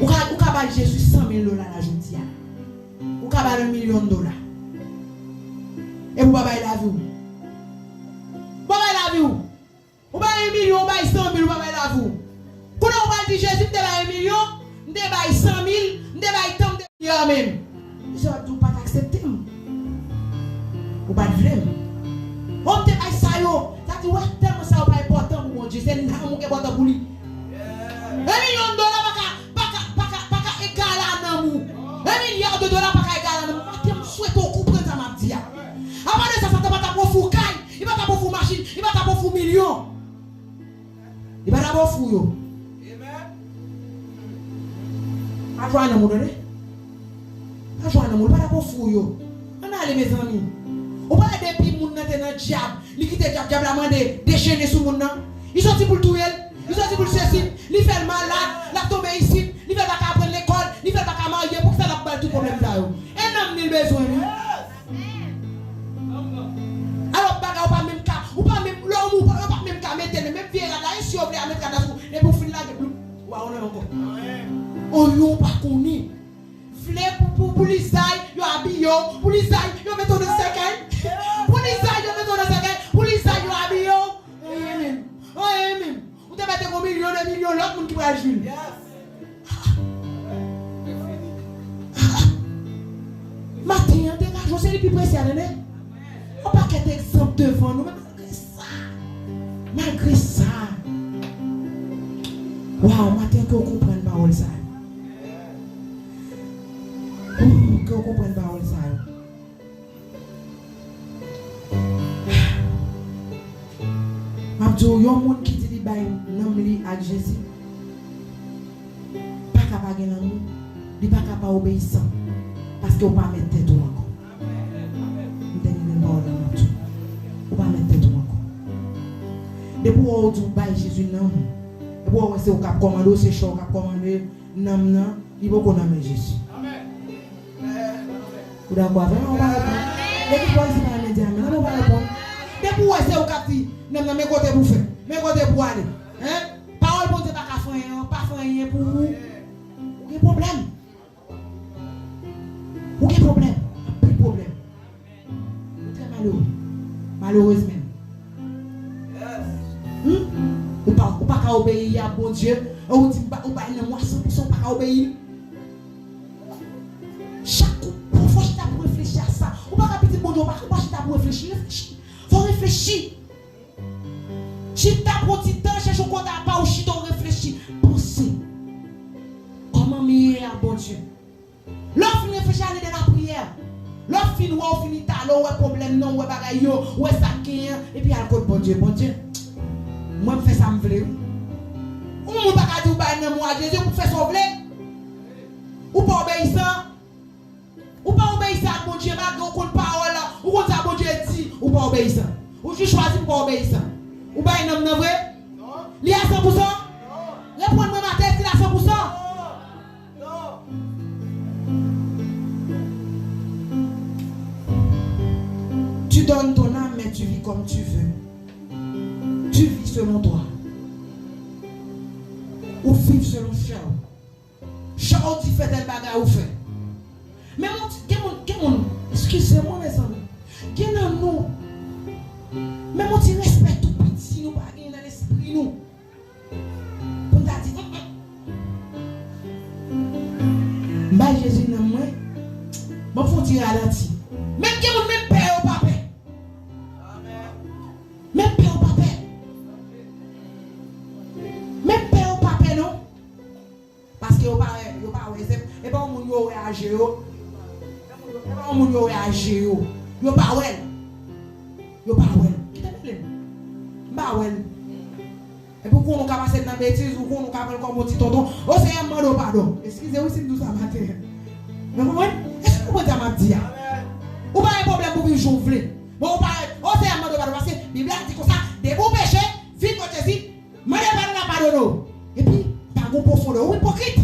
Ou ka, ou ka bay Jezi san mil dola la jodi a. Ou ka ba l yon milyon dola. Epi ou pa bay lavi w. Ou pa bay lavi w. Ou bay yon milyon, ou bay san mil, ou pa bay lavi w. Kounye a ou pral di, "Jezi, m te bay yon milyon, m te bay san mil, m te bay tan, m te bay milyon menm." Jezi ap di, "Ou pa t aksepte m. Ou pa t vle m." O, m te bay sa yo. Sa di, wè, tèlman sa yo pa enpòtan pou Bondye. Se nanm ou ki enpòtan pou li. Yon milyon dola pa ka, pa ka, pa ka, pa ka egal a nanm ou. Yon milya de dola pa ka egal a nanm ou. Maten, m swete w konprann sa m ap di a. Apa de sa, Satan pa t ap ofri w kay, li yo. Li pa t ap ofri w yo. Pa jwe a nanm ou, tande. Pa jwe a nanm ou, li pa t ap ofri w yo. Ann ale, mezanmi. Ou pa wè depi moun nan te nan dyab, li kite dyab, dyab la mande dechennen sou moun nan. Li soti pou l touye l, li soti pou l sesi, li fè l malad, l ap tonbe isit, li fè l pa ka aprann lekòl, li fè l pa ka marye, poukisa l ap ba l tout pwoblèm sa yo? E nanm li l bezwen, wi. Alò, bagay ou pa menm ka, ou pa menm, lè ou mou, ou pa, ou pa menm ka mete l, menm vye rad la, e si yo vle a met rad la sou, depi w fin lage, bloup, ou pa konnen ankò. Anyen ou pa konnen. Vle pou, pou, pou lizay, yo abiye w, pou lizay, yo mete w nan sèkèy, pou lizay, yo mete w nan sèkèy, pou lizay, yo abiye w. Anyen menm, anyen menm. Ou te mete gon milyon, de milyon lòt moun ki pral jwi l. Maten an, degaje w, se li pi presye a, tande. Yon pakèt egzanp devan nou, men malgre sa, malgre sa, waw, maten an, ke w konprann pawòl sa yo. Ooh, ke w konprann pawòl sa yo. M ap di w, yon moun ki di li bay nanm li ak Jezi, pa ka pa gen lanmou, li pa ka pa obeyisan, paske w pa mèt tèt ou ankò. M tèmine pawòl la, m ap di w, ou pa mèt tèt ou ankò. Depi w wè w di w bay Jezi nanm ou, depi w wè se ou k ap kòmande w, se chè w k ap kòmande nanm nan, li poko nan men Jezi. Ou dakò avè m? Ou pa reponn? Lekip la isit pa renmen di amèn. Amèn, ou pa reponn? Depi w wè se ou k ap di, nanm nan, men kote pou fè, men kote pou ale. Hein? Pawòl Bondye pa ka fè anyen, pa fè anyen pou ou. Ou gen pwoblèm. Ou gen pwoblèm. Anpil pwoblèm. Ou trè malere. Malerezman. Hmm? Ou pa, ou pa ka obeyi a Bondye. Ou di, ou bay nanm ou a san pou san, ou pa ka obeyi l. Chak kou, fò, fò chita pou reflechi a sa. Ou pa ka pitit Bondye, ou pa, ou pa chita pou reflechi. Reflechi. Fò reflechi. Chita, pran ti tan, chèche yon kote apa w chita, w reflechi. Panse. Kòman m ye a Bondye? Lè w fin reflechi, ale nan lapriyè. Lè w fin wè, w fin etale, w wè pwoblèm nan, w wè bagay yo, w wè sa k genyen, epi al kot Bondye. Bondye, mwen m fè sa m vle, wi. Yon moun pa ka di w bay nanm ou a Jezi, ou fè sa w vle. Ou pa obeyisan. Ou pa obeyisan ak Bondye, malgre w konn pawòl la, ou konn sa Bondye di, ou pa obeyisan. Ou jis chwazi pou w pa obeyisan. Ou bay nanm nan vre? Li a san pou san? Reponn mwen maten, èske l a san pou san? Tu donnes ton âme, mais tu vis comme tu veux. Tu vis selon toi. Ou viv selon chè w. Chè w di fè tèl bagay, ou fè. Men moun, gen moun, gen moun, eskize mwen, mezanmi. Gen nan nou, menm yon ti respè tou piti nou pa gen nan lespri nou. Pou n ta di, "Mm, mm." M bay Jezi nan mwen, m ap fè yon ti ralanti. Menm gen moun, menm pè yo pa pè. Menm pè yo pa pè. Menm pè yo pa pè, non. Paske yo pa wè, yo pa wè, se, e pa yon moun yo wè a je yo. E pa yon moun yo wè a je yo. Yo pa wè l. Yo pa wè l. Kite m ale. M pa wè l. Epi ou konnen ou ka pase nan betiz, ou konnen ou ka pran l kòm yon ti tonton. O Senyè, m mande w padon. Eskize wi si m di w sa maten. Ou konprann? Èske ou konprann sa m ap di a? Ou pa gen pwoblèm pou viv jan w vle. Bon, ou pa, o Senyè, m mande w padon, paske Bib la di konsa, depi w peche, vin kot Jezi, mande padon, l ap padone w. Epi, pa gen pwofondè, ou ipokrit.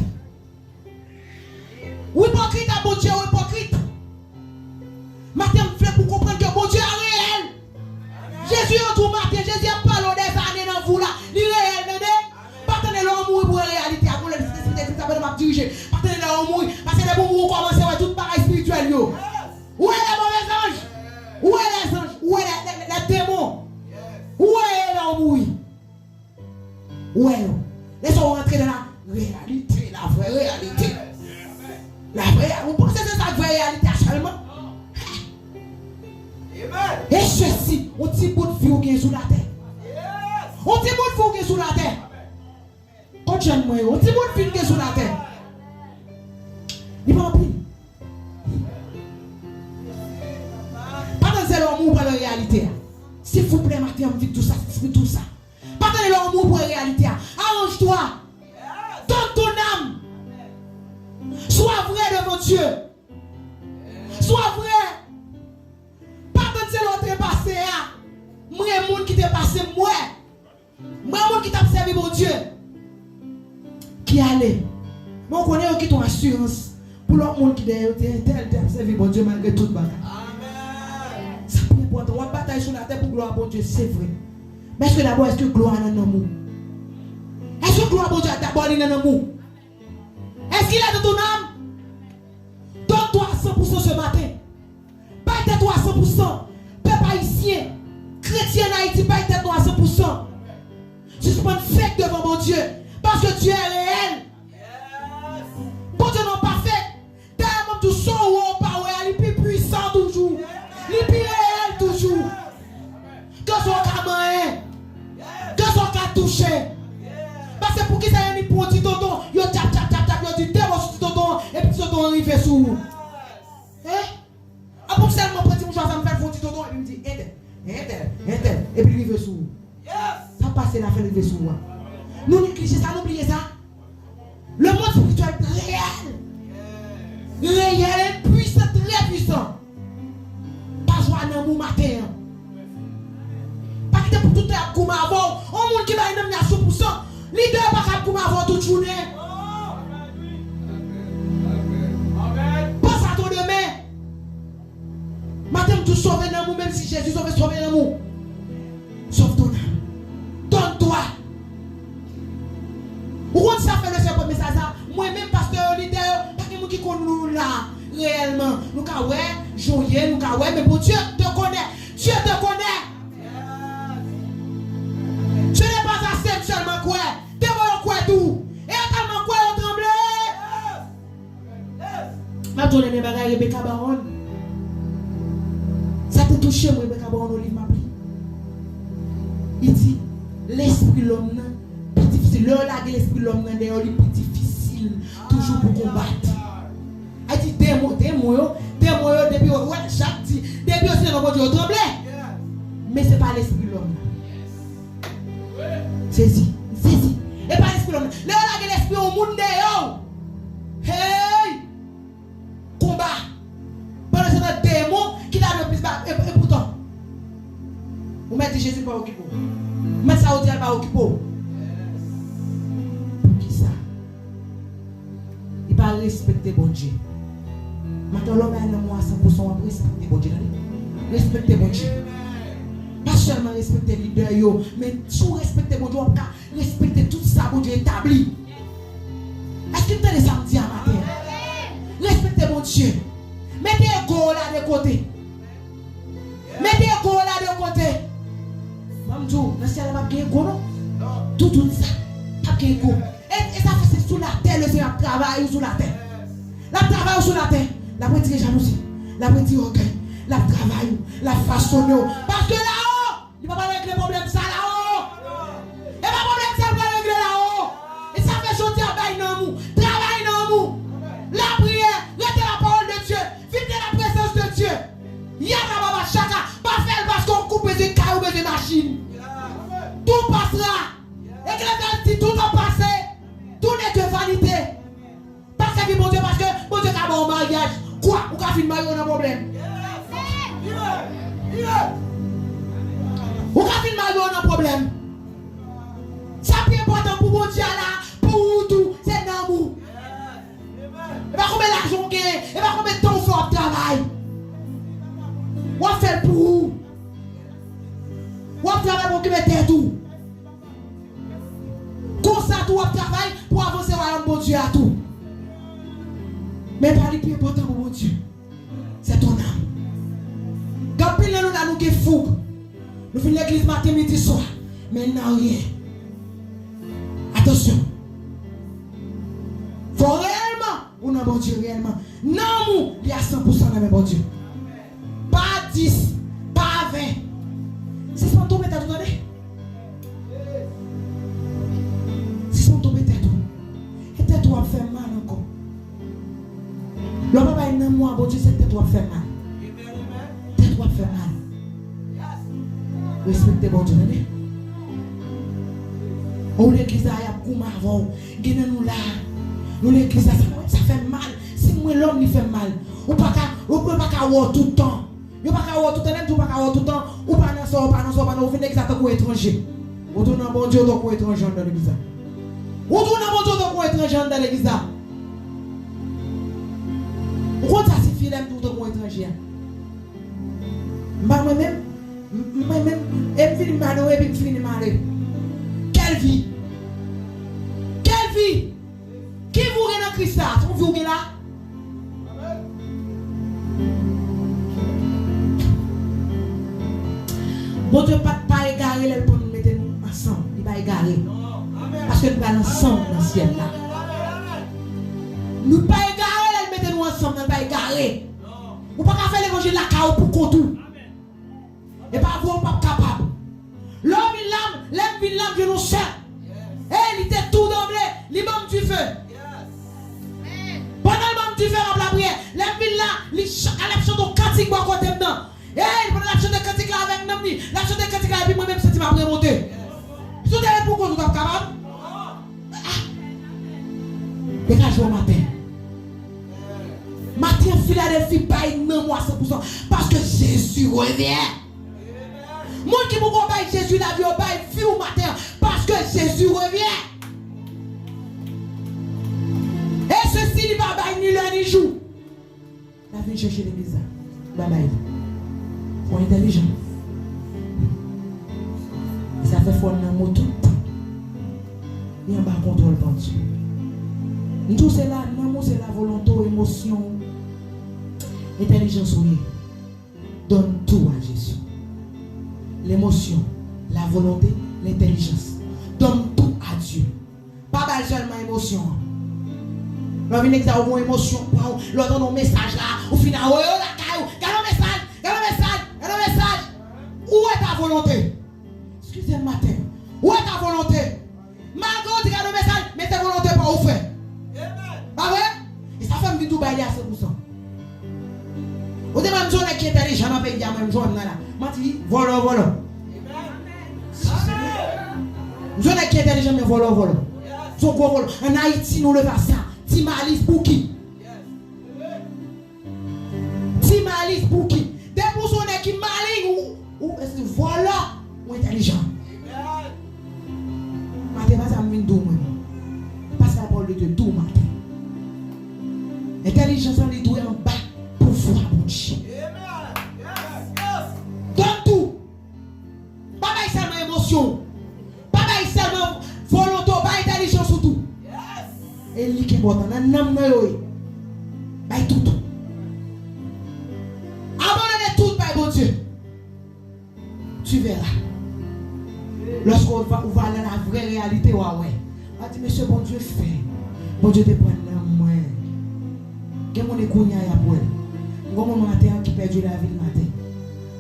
Ou ipokrit a Bondye, ou ipokrit. Maten, m vle pou w konprann ke Bondye a reyèl. Jezi yon jou maten, Jezi ap pale w dèzane nan vi w la. Li reyèl, tande. Pa tande lè w mouri pou wè reyalite a. Pou lè Sentespri te di m sa pandan m ap dirije. Pa tande lè w mouri. Paske depi w mouri, w kòmanse wè tout bagay espirityèl yo. Ou wè lè move zanj. Ou wè lè zanj. Ou wè lè, lè, lè, lè demon. Ou wè yo lè w mouri. Ou wè yo. Lè sa w rantre nan la reyalite, la vrè reyalite. La vrè, ou panse se sa k vrè reyalite a sèlman? E sesi, yon ti bout vi w gen sou latè. Yon ti bout vi w gen sou latè. Kot jèn mwen yo, yon ti bout vi w gen sou latè. Li pa anpil. Pa nan zèl w mouri, ou pa nan reyalite a. Silvouplè, maten an, m vin di w sa, Sentespri di w sa. Pa tande lè yon moun pran reyalite a. Arrange-toi. Donne ton âme. Sois vrai devant Dieu. Sois vrai. Pa tann se lè w te pase a. M wè moun ki te pase m wè. M wè moun ki t ap sèvi Bondye. Ki ale. Men w konnen yo kite yon asirans pou lòt moun ki dèyè yo di entèl te ap sèvi Bondye malgre tout bagay. Sa pi enpòtan. W ap batay sou latè pou glwa Bondye, se vre. Men èske dabò, èske glwa nan nanm ou? Èske glwa Bondye a dabò li nan nanm ou? Est-ce qu'il est dans ton âme? Donne-toi à cent pour cent ce matin. Bay tèt ou a san pou san. Pèp ayisyen, kretyen an Ayiti, bay tèt nou a san pou san. Sispann fake devan Bondye. Paske Dye reyèl. Bondye nou pa fake. Dayè, m ap di w, sa w wè w pa wè a, li pi pwisan toujou. Li pi reyèl toujou. Ke sa w ka manyen. Ke sa w ka touche. Paske poukisa yo ni pran ti tonton, yo tchap, tchap, tchap, tchap, yo di de mo sou ti tonton an, epi ti tonton an rive sou ou. Hein? Apre m sèlman pran ti mouchwa sa, m fè l fè yon ti tonton, epi m di, entèl, entèl, entèl, epi l rive sou ou. Sa pase la fè l rive sou ou a. Nou neglije sa, nou bliye sa. Le monde spirituel réel. Réel et puissant, très puissant. Pa jwe a nanm ou maten an. Pa kite pou tout lè y ap goumen avè w. Yon moun ki bay nanm li a san pou san, lidè yo pa ka ap goumen avè w tout jounen. Panse a ton demen. Maten m tou sove nanm ou, menm si Jezi sove, sove nanm ou. Sauve ton âme. Donne-toi. Ou konn sa fè le Senyè pran mesaj sa? Mwen menm, pastè yo, lidè yo, pa gen moun ki konn nou la reyèlman. Nou ka wè jan w ye, nou ka wè, men Bondye te konnen. Dieu te connaît. Ce n'est pas assez de seulement croire. Te voye yo kwè tou. E yo tèlman kwè, yo tranble. M ap di w dènye bagay, Rebecca Baron. Sa te touche m, Rebecca Baron, yon liv m ap li. Li di, lespri lòm nan pi difisil. Lè yo lage lespri lòm nan dèyè w, li pi difisil toujou pou konbat. A di, demon, demon yo, demon yo, depi yo, wè, Jacques di, depi yo site non Bondye, yo tranble. Men se pa lespri lòm nan. Sezi, sezi. E pa lespri lòm nan. Lè yo lage lespri yon moun dèyè w, hey! Konba. Pandan se tan demon ki ta dwe plis ba, e, e poutan. Ou mèt di Jezi pa okipe w. Ou mèt sa ou di a pa okipe w. Poukisa? Li pa respekte Bondye. Maten lè w bay nanm ou a san pou san, w ap respekte Bondye, tande. Respekte Bondye. Pa sèlman respekte lidè yo, men si w respekte Bondye, w ap ka respekte tout sa Bondye etabli. Èske n tande sa m di a maten an? Respekte Bondye. Mete ego w la de kote. Mete ego w la de kote. Ban m di w, nan syèl la p ap gen ego non. Tout, tout sa, p ap gen ego. E, e sa fè se sou latè Lesenyè ap travay ou sou latè. L ap travay ou sou latè. L ap retire jalouzi. L ap retire ògèy. L ap travay ou. L ap fasone w. Paske lawo, li pa pral regle pwoblèm sa lawo. E pa pwoblèm sa l pral regle lawo. E sa fè jodi a bay nanm ou. Travay nanm ou. Lapriyè, rete la parole de Dieu. Vin de la présence de Dieu. Yada baba chaka. Pa fè l paske w koup bezwen kay ou bezwen machin. Tout passera. Eklezyasis di tout ap pase. Tout n'est que vanité. Pa sèvi Bondye paske Bondye ka ba w maryaj. Kwa, ou ka fin marye w nan pwoblèm. Ou ka fin marye w nan pwoblèm. Sa pi enpòtan pou Bondye a la, pou ou tou, se nanm ou. E pa konbyen lajan w genyen, e pa konbyen tan w fè w ap travay. W ap fè l pou ou. W ap travay pou okipe tèt ou. Konsa tou w ap travay pou avanse wayòm Bondye a tou. Men pa li pi enpòtan pou Bondye. C'est ton âme. Gen anpil nan nou la nou gen foug. Nou vin legliz maten, midi, swa. Men n nan ryen. Atansyon. Fò w reyèlman ou nan Bondye reyèlman. Nanm ou li a san pou san nan men Bondye. Pa dis, pa ven. Sispann twonpe tèt ou, tande. Sispann twonpe tèt ou. E tèt ou ap fè mal ankò. Lè w pa bay nanm ou a Bondye, se tèt ou ap fè mal. Tèt ou ap fè mal. Respekte Bondye, tande. Ou legliz la, y ap goumen avè w. Gen nan nou la, nou legliz la, sa, sa fè m mal. Si mwen lòm, li fè m mal. Ou pa ka, ou, yo pa ka wè w tout tan. Yo pa ka wè w tout tan, lè m di w pa ka wè w tout tan, ou pa nan sa, ou pa nan sa, ou pa nan, ou vin legliz la tankou etranje. Ou tounen Bondye, ou tankou etranje anndan legliz la. Ou tounen Bondye, ou tankou etranje anndan legliz la. Ou konn sa sifi lè m di w tankou etranje a? M pa mwen menm. M, m, mwen menm, e m vini m adore, epi m fini m ale. Kèl vi! Kèl vi! Ki vi w gen nan Kris la? Se yon vi w gen la? Bondye pa, pa egare lè l pran nou mete nou ansanm. Li pa egare. Paske nou pral ansanm nan syèl la. Nou pa egare lè l mete nou ansanm, nou pa egare. Ou pa ka fè levanjil lakay ou pou kont ou. E pa vre, ou p ap kapab. Lè w vin la, lè m vin la, m jwenn yon sè. E li te tou danble, li ban m dife. Pandan l ban m dife, m ap lapriyè. Lè m vin la, li ch-, l ap chante yon kantik bò kote m nan. E pandan l ap chante kantik la avèk nanm li, l ap chante kantik la epi mwen menm m santi m ap remonte. Si w te ret pou kont ou, w t ap kapab? Ah! Degaje w maten. Maten an, Filadèlfi, bay nanm ou a san pou san, paske Jezi revyen. Moun ki poko bay Jezi lavi yo, bay vi w maten an, paske Jezi revyen. E sesi, li pa bay ni lè ni jou. L ap vin chèche legliz la. Babay. Fò entèlijan. Sa fè fò nanm ou tout tan li anba kontwòl Bondye. M di w se la, nanm ou se la volonte w, emosyon w, entèlijans ou ye. Donne tout à Jésus. L'émotion, la volonté, l'intelligence. Donne tout à Dieu. Pa ba l sèlman emosyon an. Lè w vin legliz la, ou gon emosyon k pran w, lè w tande yon mesaj la, ou fin a, oyo lakay ou, gade yon mesaj, gade yon mesaj, gade yon mesaj. Où est ta volonté? Eskize m maten. Où est ta volonté? Malgre w di gade yon mesaj, men se volonte pa w ou fè. Pa vre? E sa fè m vin tou bay li a san pou san. Ou te mwen m se yon nèg ki entèlijan nan peyi a, mwen m jwenn nan la. Manti, vòlò, vòlò. M se yon nèg ki entèlijan, men vòlò, vòlò. M se yon gwo vòlò. Ann Ayiti, nou leve a sa. Ti Malis, Bouki. Ti Malis, Bouki. Depi w se yon nèg ki malin, ou, ou, ou vòlò, ou entèlijan. Maten pa sa m vin di w mwen. Paske la parole de Dieu di w maten. Entèlijans lan li dwe anba pouvwa Bondye. Donne tout. Pa bay sèlman emosyon w. Pa bay sèlman volonte w, bay entèlijans ou tou. E li ki enpòtan. Nan nanm nan yo ye. Bay tout. Abandone tout bay Bondye. Tu verras. Lorsque ou va, ou va dans la vraie réalité, w a wè. W a di, mesye, Bondye fè. Bondye te pran nanm mwen. Gen moun e kounye a y ap wè l. M gon moun maten an ki pèdi lavi l maten.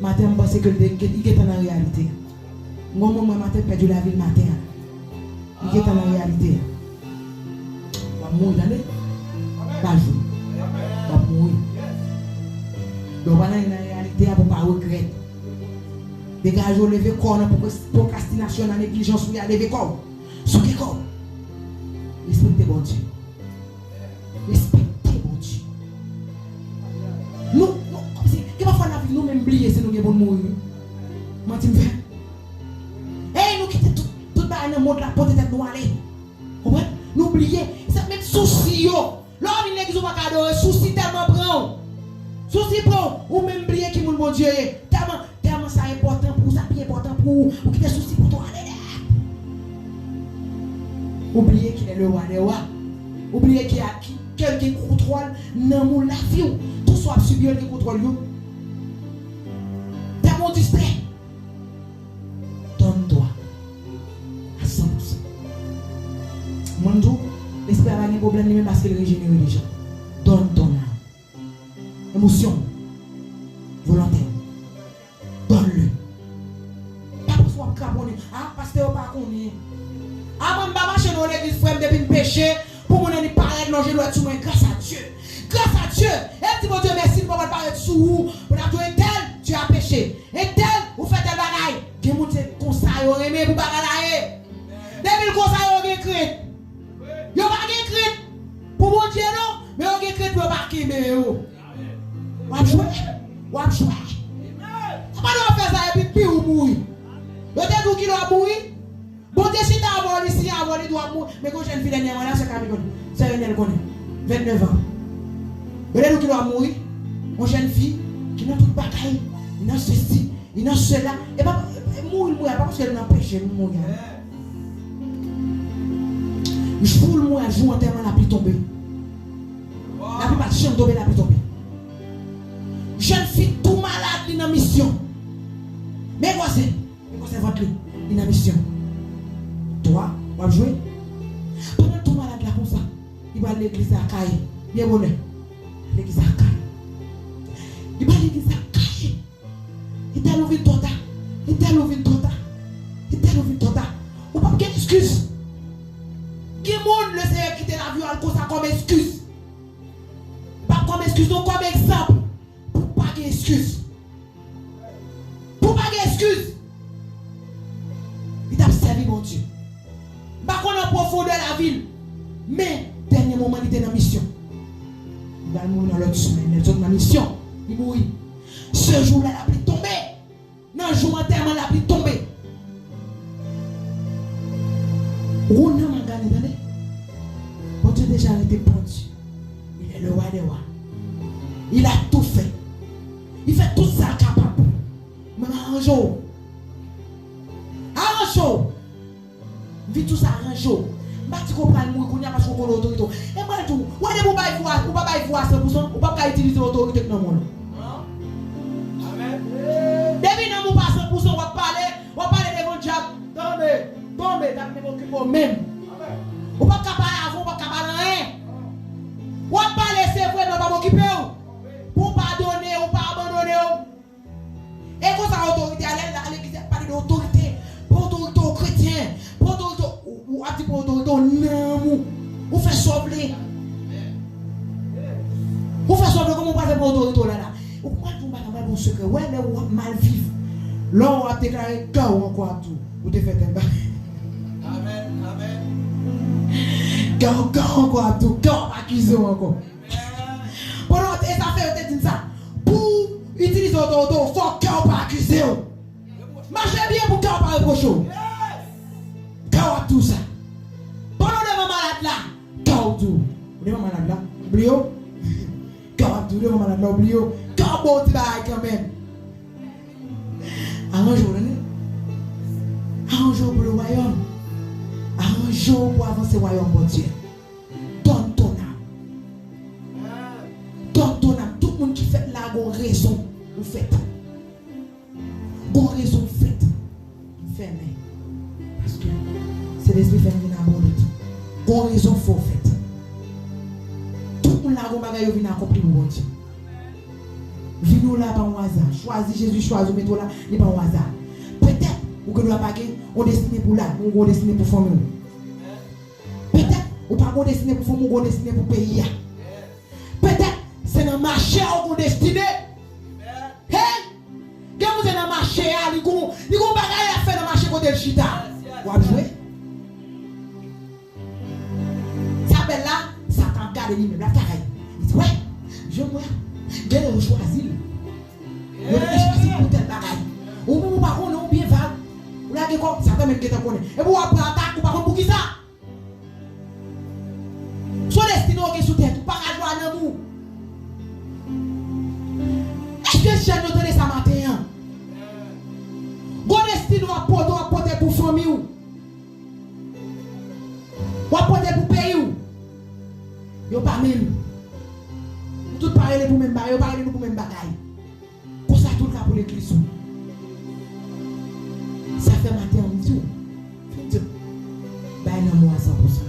Maten an, m panse ke l te, li gentan nan reyalite a. M gon moun mwen maten pèdi lavi l maten an. Li gentan nan reyalite a. W ap mouri, tande? Pa jwe. W ap mouri. Lè w pa nan, nan reyalite a, pou w pa regrèt. Degaje w, leve kò w nan pwokras-, pwokrastinasyon, nan neglijans ou ye a, leve kò w. Souke kò w. Respekte Bondye. Respekte Bondye. Nou, nou, kòmsi, gen pafwa n ap viv, nou menm bliye si nou gen pou n mouri, wi. Manti m fè? Ey, nou kite tout, tout bagay nan mond la pote tèt nou ale. Konprann? Nou bliye. Se menm sousi yo. Lè w vin legliz, ou pa ka adore. Sousi tèlman pran w. Sousi pran w. Ou menm bliye ki moun Bondye ye. Tèlman, tèlman sa enpòtan pou ou, sa pi enpòtan pou ou. Ou kite sousi pote w ale nèt. Ou bliye ki lè le wa de wa. Ou bliye ki a, ki, ke l gen kontwòl nanm ou, lavi w. Tout sa w ap sibi yo, l gen kontwòl yo. Tèlman w distrè. Donne-toi à cent pour cent. Mwen m di w, lespri a pa gen pwoblèm, li menm, paske l rejenere deja. Donne ton âme. Emosyon w, volonte w. Donne-le. Pa panse w ap kraponnen. A, pastè yo pa konnen. A, mwen m pa mache nan yon legliz, frè m, depi m peche, pou moun nan li parèt lonje dwèt sou mwen, grâce à Dieu. Grâce à Dieu. E m di Bondye mèsi, m pa pral parèt sou ou pou n ap di entèl, tu as péché. Entèl, ou fè tèl bagay. Gen Chwa. Sa pa dwe fè sa epi pi ou mouri. Yo te di w kilè w ap mouri. Bondye chita avè w, li siyen avè w, li di w ap mouri. Men gon jèn fi dènyèman la, sè Kami konnen. Sè Enèl konnen. Vennèf an. Yo te di w kilè w ap mouri. Yon jèn fi ki nan tout bagay, li nan sesi, li nan sela. E pa, e mouri l mouri a, pa paske l nan peche, l mouri a. Jou l mouri a, jou antèman l ap li tonbe. Lapli pa t janm tonbe, lapli tonbe. Jèn fi tou malad, li nan misyon. Men gwòsè, men gwòsè vant li, li nan misyon. Twa, w ap jwe. Pandan l tou malad la konsa, li pral legliz la kay, byen bonè. Legliz la kay. Li pral legliz la kay. Entèl ou vin twò ta. Entèl ou vin twò ta. Entèl ou vin twò ta. Ou p ap gen eskiz. Gen moun, Lesenyè kite lavi w al konsa kòm eskiz. Pa kòm eskiz, non, kòm egzanp. Pou w pa gen eskiz. Pou w pa gen eskiz. Li t ap sèvi Bondye. M pa konn nan pwofondè lavi l. Men, dènye moman, li te nan misyon. Li pral mouri nan lòt semèn. Li sot nan misyon. Li mouri. Se jou la, lapli tonbe. Nan jou antèman, lapli tonbe. Ou nan magane, tande? Bondye deja rete Bondye. Il est le roi des rois. Il a tout fait. Li fè tout sa l kapab. Men aranje w. Aranje w. Vin sou sa, ranje w. M pa di ke w pral mouri kounye a paske w konnen otorite w. E m pral di w, wè depi w bay vwa, ou pa bay vwa san pou san, ou p ap ka itilize otorite k nan men w lan. Depi nanm ou pa san pou san, w ap pale, w ap pale devan dyab. Tonbe, tonbe, dyab menm okipe w menm. Ou p ap ka pale avè w, ou p ap ka pale anyen. W ap pale, se vre, men w p ap okipe w. Pou w padone, ou pa abandone w. E konsa otorite a, lè l la legliz, y ap pale de otorite. Pran otorite w kretyen. Pran otorite w, ou, ou ap di pran otorite w nanm ou. Ou fè sa w vle. Ou fè sa w vle, kòman w pral fè pran otorite w la la? Ou pral di yon bagay, m pral di yon sekrè. Wè, lè w ap mal viv. Lè w ap deklare gaw ankò ap di w. Ou te fè tèl bagay. Amèn, amèn. Gaw, gaw ankò ap di w. Gaw ap akize w ankò. Pandan w te, e sa fè yo te di m sa. Pou w itilize otorite w, fò kè w pa akize w. Mache byen pou kè w pa repwoche w. Kè w ap di w sa. Pandan w devan malad la, kè w di w. Ou devan malad la, ou bliye w. Kè w ap di w devan malad la, ou bliye w. Kè w ap ba w ti bagay kanmenm. Aranje w, tande. Aranje w pou le wayòm. Aranje w pou avanse wayòm Bondye. Donne ton âme. Donne ton âme. Tout moun ki fèt la gon rezon ou fèt. Gon rezon ou fèt. Fèmen. Paske Sentespri fè m vin abòne tou. Gon rezon fè w fèt. Tout moun la gon bagay yo vin akonpli pou Bondye. Vini w la pa yon aza. Chwazi Jezi, chwazi w mete w la, li pa yon aza. Petèt, ou gen dwa pa gen yon destine pou w la, men ou gen yon destine pou fanmi w. Petèt, ou pa gon destine pou fanmi w, ou gon destine pou peyi a. Petèt, se nan mache a ou gon destine. Hey! Gen moun se nan mache a, li gon, li gon bagay l ap fè nan mache kote l chita. W ap jwe? Sa bèl la, Satan ap gade li menm, l ap travay. Li di, wè, jèn mwen, genlè yo chwazi l. Yo te chwazi l pou tèl bagay. Ou menm ou pa konnen, ou byen vag. Ou lage kò, Satan menm gentan konnen. Epi w ap pran atak, ou pa konn poukisa. Se yon destine w gen sou tèt ou, pa ka jwe a nanm ou. Èske jèn yo tande sa maten an? Gon destine w ap pote, w ap pote pou fanmi w. W ap pote pou peyi w. Yo pa menm. Nou tout pa rele pou menm bagay, yo pa rele nou pou menm bagay. Konsa tou l ka pou legliz ou. Sa fè maten an m di w, vin di m, bay nanm ou a san pou san.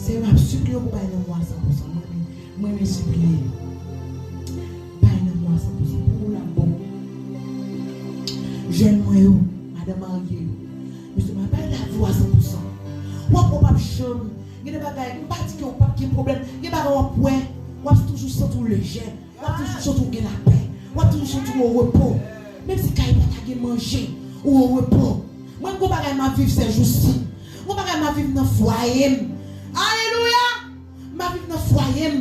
Senyè, m ap sipliye w pou bay nanm ou a san pou san. Mwen menm, mwen menm sipliye. Bay nanm ou a san pou san. Pou ou l ap bon. Jèn mwen yo, madanm marye yo. Mesye, m ap bay lavi w a san pou san. W ap, w p ap janm. Gen de bagay, m pa di ke w p ap gen pwoblèm. Gen bagay w ap wè, w ap toujou santi w lejè. W ap toujou santi w gen lapè. W ap toujou santi w an repo. Menm si kay pa ta gen manje, ou an repo. Mwen, gon bagay m ap viv sèjousi. Gon bagay m ap viv nan fwaye m. Alelouya! M ap viv nan fwaye m.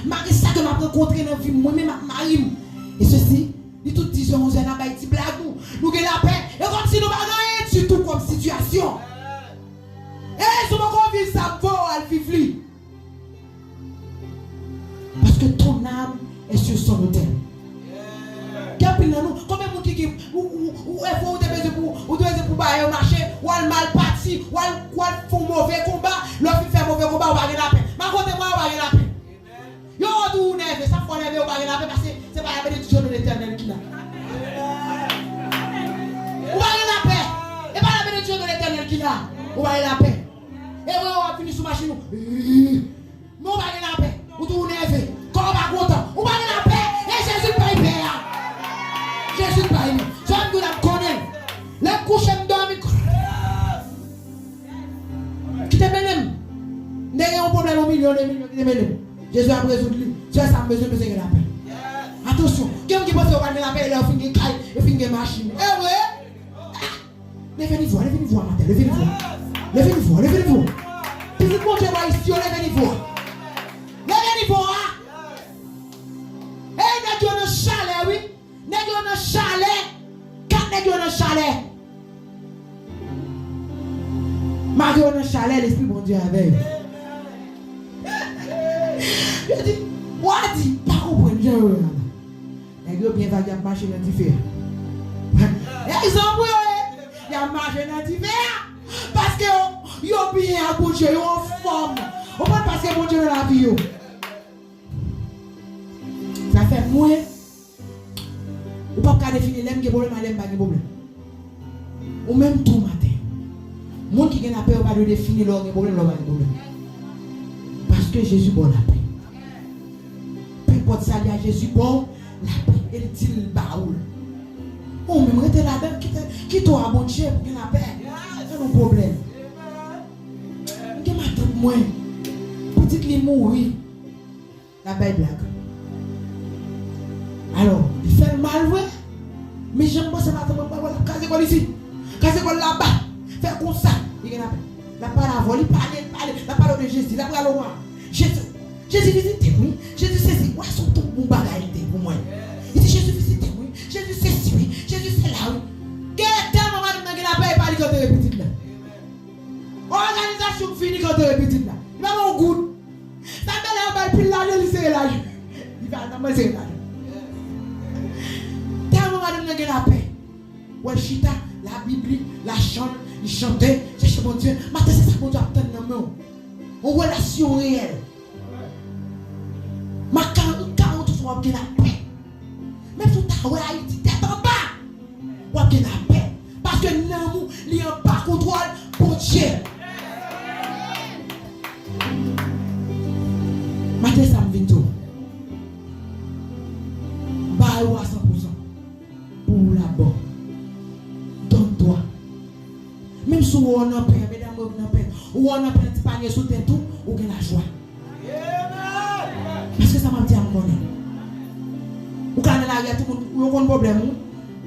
Malgre sa ke m ap rankontre nan vi m, mwen menm ak mari m. E sesi, li tout dizè, onzè, n ap bay ti blag nou. Nou gen lapè. E kòmsi nou pa gen anyen ditou kòm sitiyasyon. E si w poko viv sa m voye w al viv li. Parce que ton âme est sur son autel. Gen anpil nan nou, konbyen moun ki gen, ou, ou, ou, ou, ou te bezwen pou, ou te bezwen pou bagay yo mache, w al mal pati, w al, w al fè yon move konba, lè w fin fè move konba, ou pa gen lapè. Makote mwen, ou pa gen lapè. Yo di w nève, sa fè w nève, ou pa gen lapè, paske se pa la bénédiction de l'Éternel ki la. Ou pa gen lapè. E pa la bénédiction de l'Éternel ki la. Ou pa gen lapè. E wè, w ap vini sou machin ou. Men ou pa gen lapè. Ou tou nève. Kò w pa kontan. Ou pa gen lapè. E Jezi k bay pè a. Jezi k bay li. Sa m di w la, m konnen l. Lè m kouche, m dòmi. Kite mennen m. M te gen yon pwoblèm yon milyon, de milyon, kite mennen m. Jezi ap rezoud li. Sèl sa m bezwen, m bezwen gen lapè. Atansyon, gen moun ki panse yo pa gen lapè, lè yo fin gen kay, yo fin gen machin. E vre? Leve nivo a, leve nivo a maten, leve nivo a. Leve nivo a, leve nivo a. Pitit Bondye ba isi yo, leve nivo a. Leve nivo a. Ey, nèg yo nan chalè, wi. Nèg yo nan chalè. Kat nèg yo nan chalè. Malgre yo nan chalè, Lespri Bondye avè yo. Yo di, w a di, pa konprann jan yo ye a la. Nèg yo byen vag, y ap mache nan dife a. Egzanp yo ye, y ap mache nan dife a. Paske yo, yo byen ak Bondye, yo anfòm. Ou konprann, paske Bondye nan lavi yo. Sa fè mwen, ou p ap ka defini lè m gen pwoblèm ak lè m pa gen pwoblèm. Ou menm tou maten. Moun ki gen lapè yo pa dwe defini lè w gen pwoblèm, lè w pa gen pwoblèm. Paske Jezi ba w lapè. Penpòt sa li a, Jezi ba w lapè. E l di l ba ou l. Ou menm rete ladan, kite, kite w a Bondye pou gen lapè. Gen yon pwoblèm. M gen matant mwen. Pitit li mouri. L ap bay blag. Alò, li fè l mal vre. Men jan m panse matant mwen, mwen wè l ap kraze kò l isit. Kraze kò l laba. Fè konsa. Li gen lapè. L ap pale avè w, li pale, li pale. L ap pale w de Jezi. L ap rale w a Jezi. Jezi vizite m, wi. Jezi sezi. Wè, se yon tout bon bagay li te pou mwen. Li di, Jezi vizite m, wi. Jezi sezi, wi. Jezi sela, wi. Gen tèlman madanm nan gen lapè, e pa li k antere pitit la. Òganizasyon fini k antere pitit la. Li pa gen yon goud. Sa fè lè yo ba l pil lajan, li sere lajan. Li fè al nan mwen sere lajan. Tèlman madanm nan gen lapè. Wè l chita, l ap li Bib li, l ap chan-, li chante, chèche Bondye. Maten se sa Bondye ap tann nan men w. Yon relasyon reyèl. Mak karant, karant ou w ap gen lapè. Menm si w ta wè Ayiti tèt anba, w ap gen lapè. Paske nanm ou, li anba kontwòl Bondye. Maten sa m vin di w, bay ou a san pou san. Pou ou l ap bon. Donne-toi. Menm si w wè w nan pen, medam mwen nan pen, ou wè w nan pen, ti panye sou tèt ou, ou gen lajwa. Paske sa m ap di a m konnen. Ou ka nan lari a, tout moun, yo konn pwoblèm ou.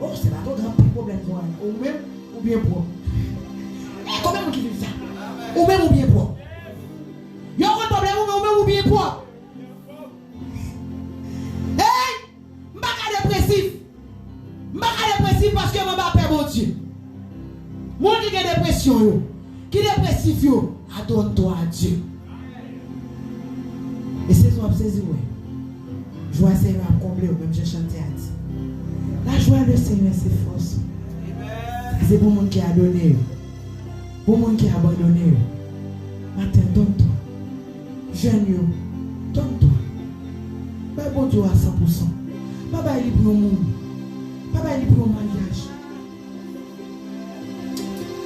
Oh, se pa twò gran pil pwoblèm sa w a la. Ou menm, ou byen pwòp. E konbyen moun ki viv sa? Ou menm, ou byen pwòp. Yo konn pwoblèm ou, men ou menm, ou byen pwòp. Hey! M pa ka depresif. M pa ka depresif paske m anba pè Bondye. Moun ki gen depresyon yo, ki depresif yo, adonne-toi à Dieu. E sezi w ap sezi, wè. Joie Seigneur ap konble w, menm jan chante a di. La joie du Seigneur, c'est force. Sa se pou moun ki adone yo. Pou moun ki abandone yo. Maten, donne-toi. Jèn yo, donne-toi. Bay Bondye w a san pou san. Pa bay li pou yon moun. Pa bay li pou yon maryaj.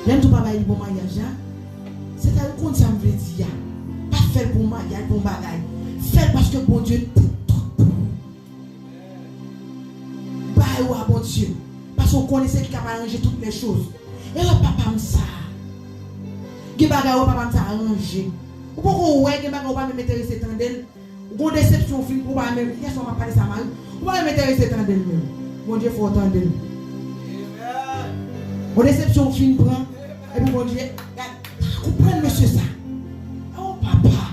Lè m di w pa bay li pou maryaj la, se ta ou konn sa m vle di a. Pa fè l pou yon maryaj, pou yon bagay. Fè l paske Bondye te tout pou ou. Bay ou a Bondye. Paske ou konnen se li k ap aranje tout lè choz. E wè papa m sa. Gen bagay ou wè papa m sa aranje. Ou poko wè gen bagay ou pa menm enterese tande l. Ou gon desepsyon ou fin pran, ou pa menm, yè swa m ap pale sa mari. Ou pa menm enterese tande l menm. Bondye fè w tande l. Gon desepsyon ou fin pran, epi Bondye, gad, pa konprann mesye sa. Oh papa.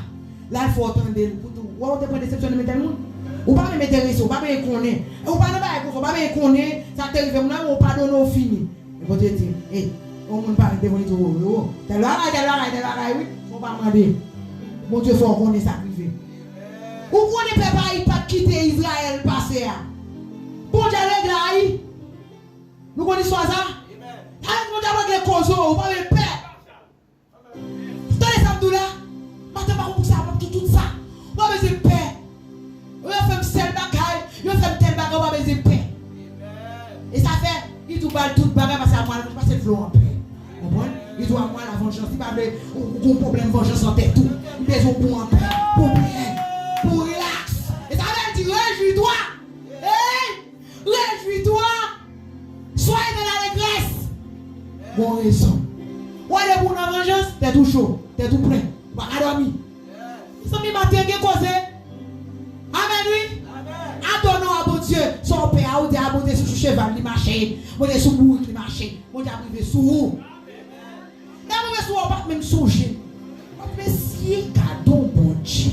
L al fè w tande l pou tou. Wè ou te pran desepsyon nan men tèl moun. Ou pa menm enterese, ou pa menm konnen. Ou pa nan bagay konsa, ou pa menm konnen sa k te rive moun nan, ou padone, ou fini. E Bondye di, ey, yon moun parèt devan li di, o, o, tèl bagay, tèl bagay, tèl bagay, wi, fò w pa mande. Bondye fè w konnen sa k rive. Ou konnen pèp Ayi pa t kite Izrayèl pase a. Bondye regle Ayi. Nou konn istwa sa? Sa vle di Bondye ap regle koze w, ou pa menm pè. Tande sa m di w la. Maten pa konn pou sa, m ap di tout sa. Ou pa bezwen pè. Yo fè m sèl bagay, yo fè m tèl bagay, ou pa bezwen pè. E sa fè, li di w ba l tout bagay, pase a mwa, pase l vle w an pè. Konprann? Li di w a mwa la vanjans, li pa vle ou ou gon pwoblèm vanjans nan tèt ou. Li bezwen w pou w an pè, pou w byen, pou w rilaks. E sa vle di, rejwi twa. Ey! Rejwi twa. Soyez dans l'allégresse. Gon rezon. Ou wè depi w nan vanjans, tèt ou cho, tèt ou plen. Ou pa ka dòmi. Mezanmi, maten gen koze. Amèn, wi. Adore non a Bondye. Sa w pè a, ou di a Bondye sou cheval li mache. Bondye sou bourik li mache. Bondye ap rive sou ou. Lè mwen sou ou pa t menm sonje. Mesye, gade yon Bondye.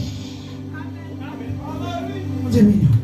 Bondye beni w.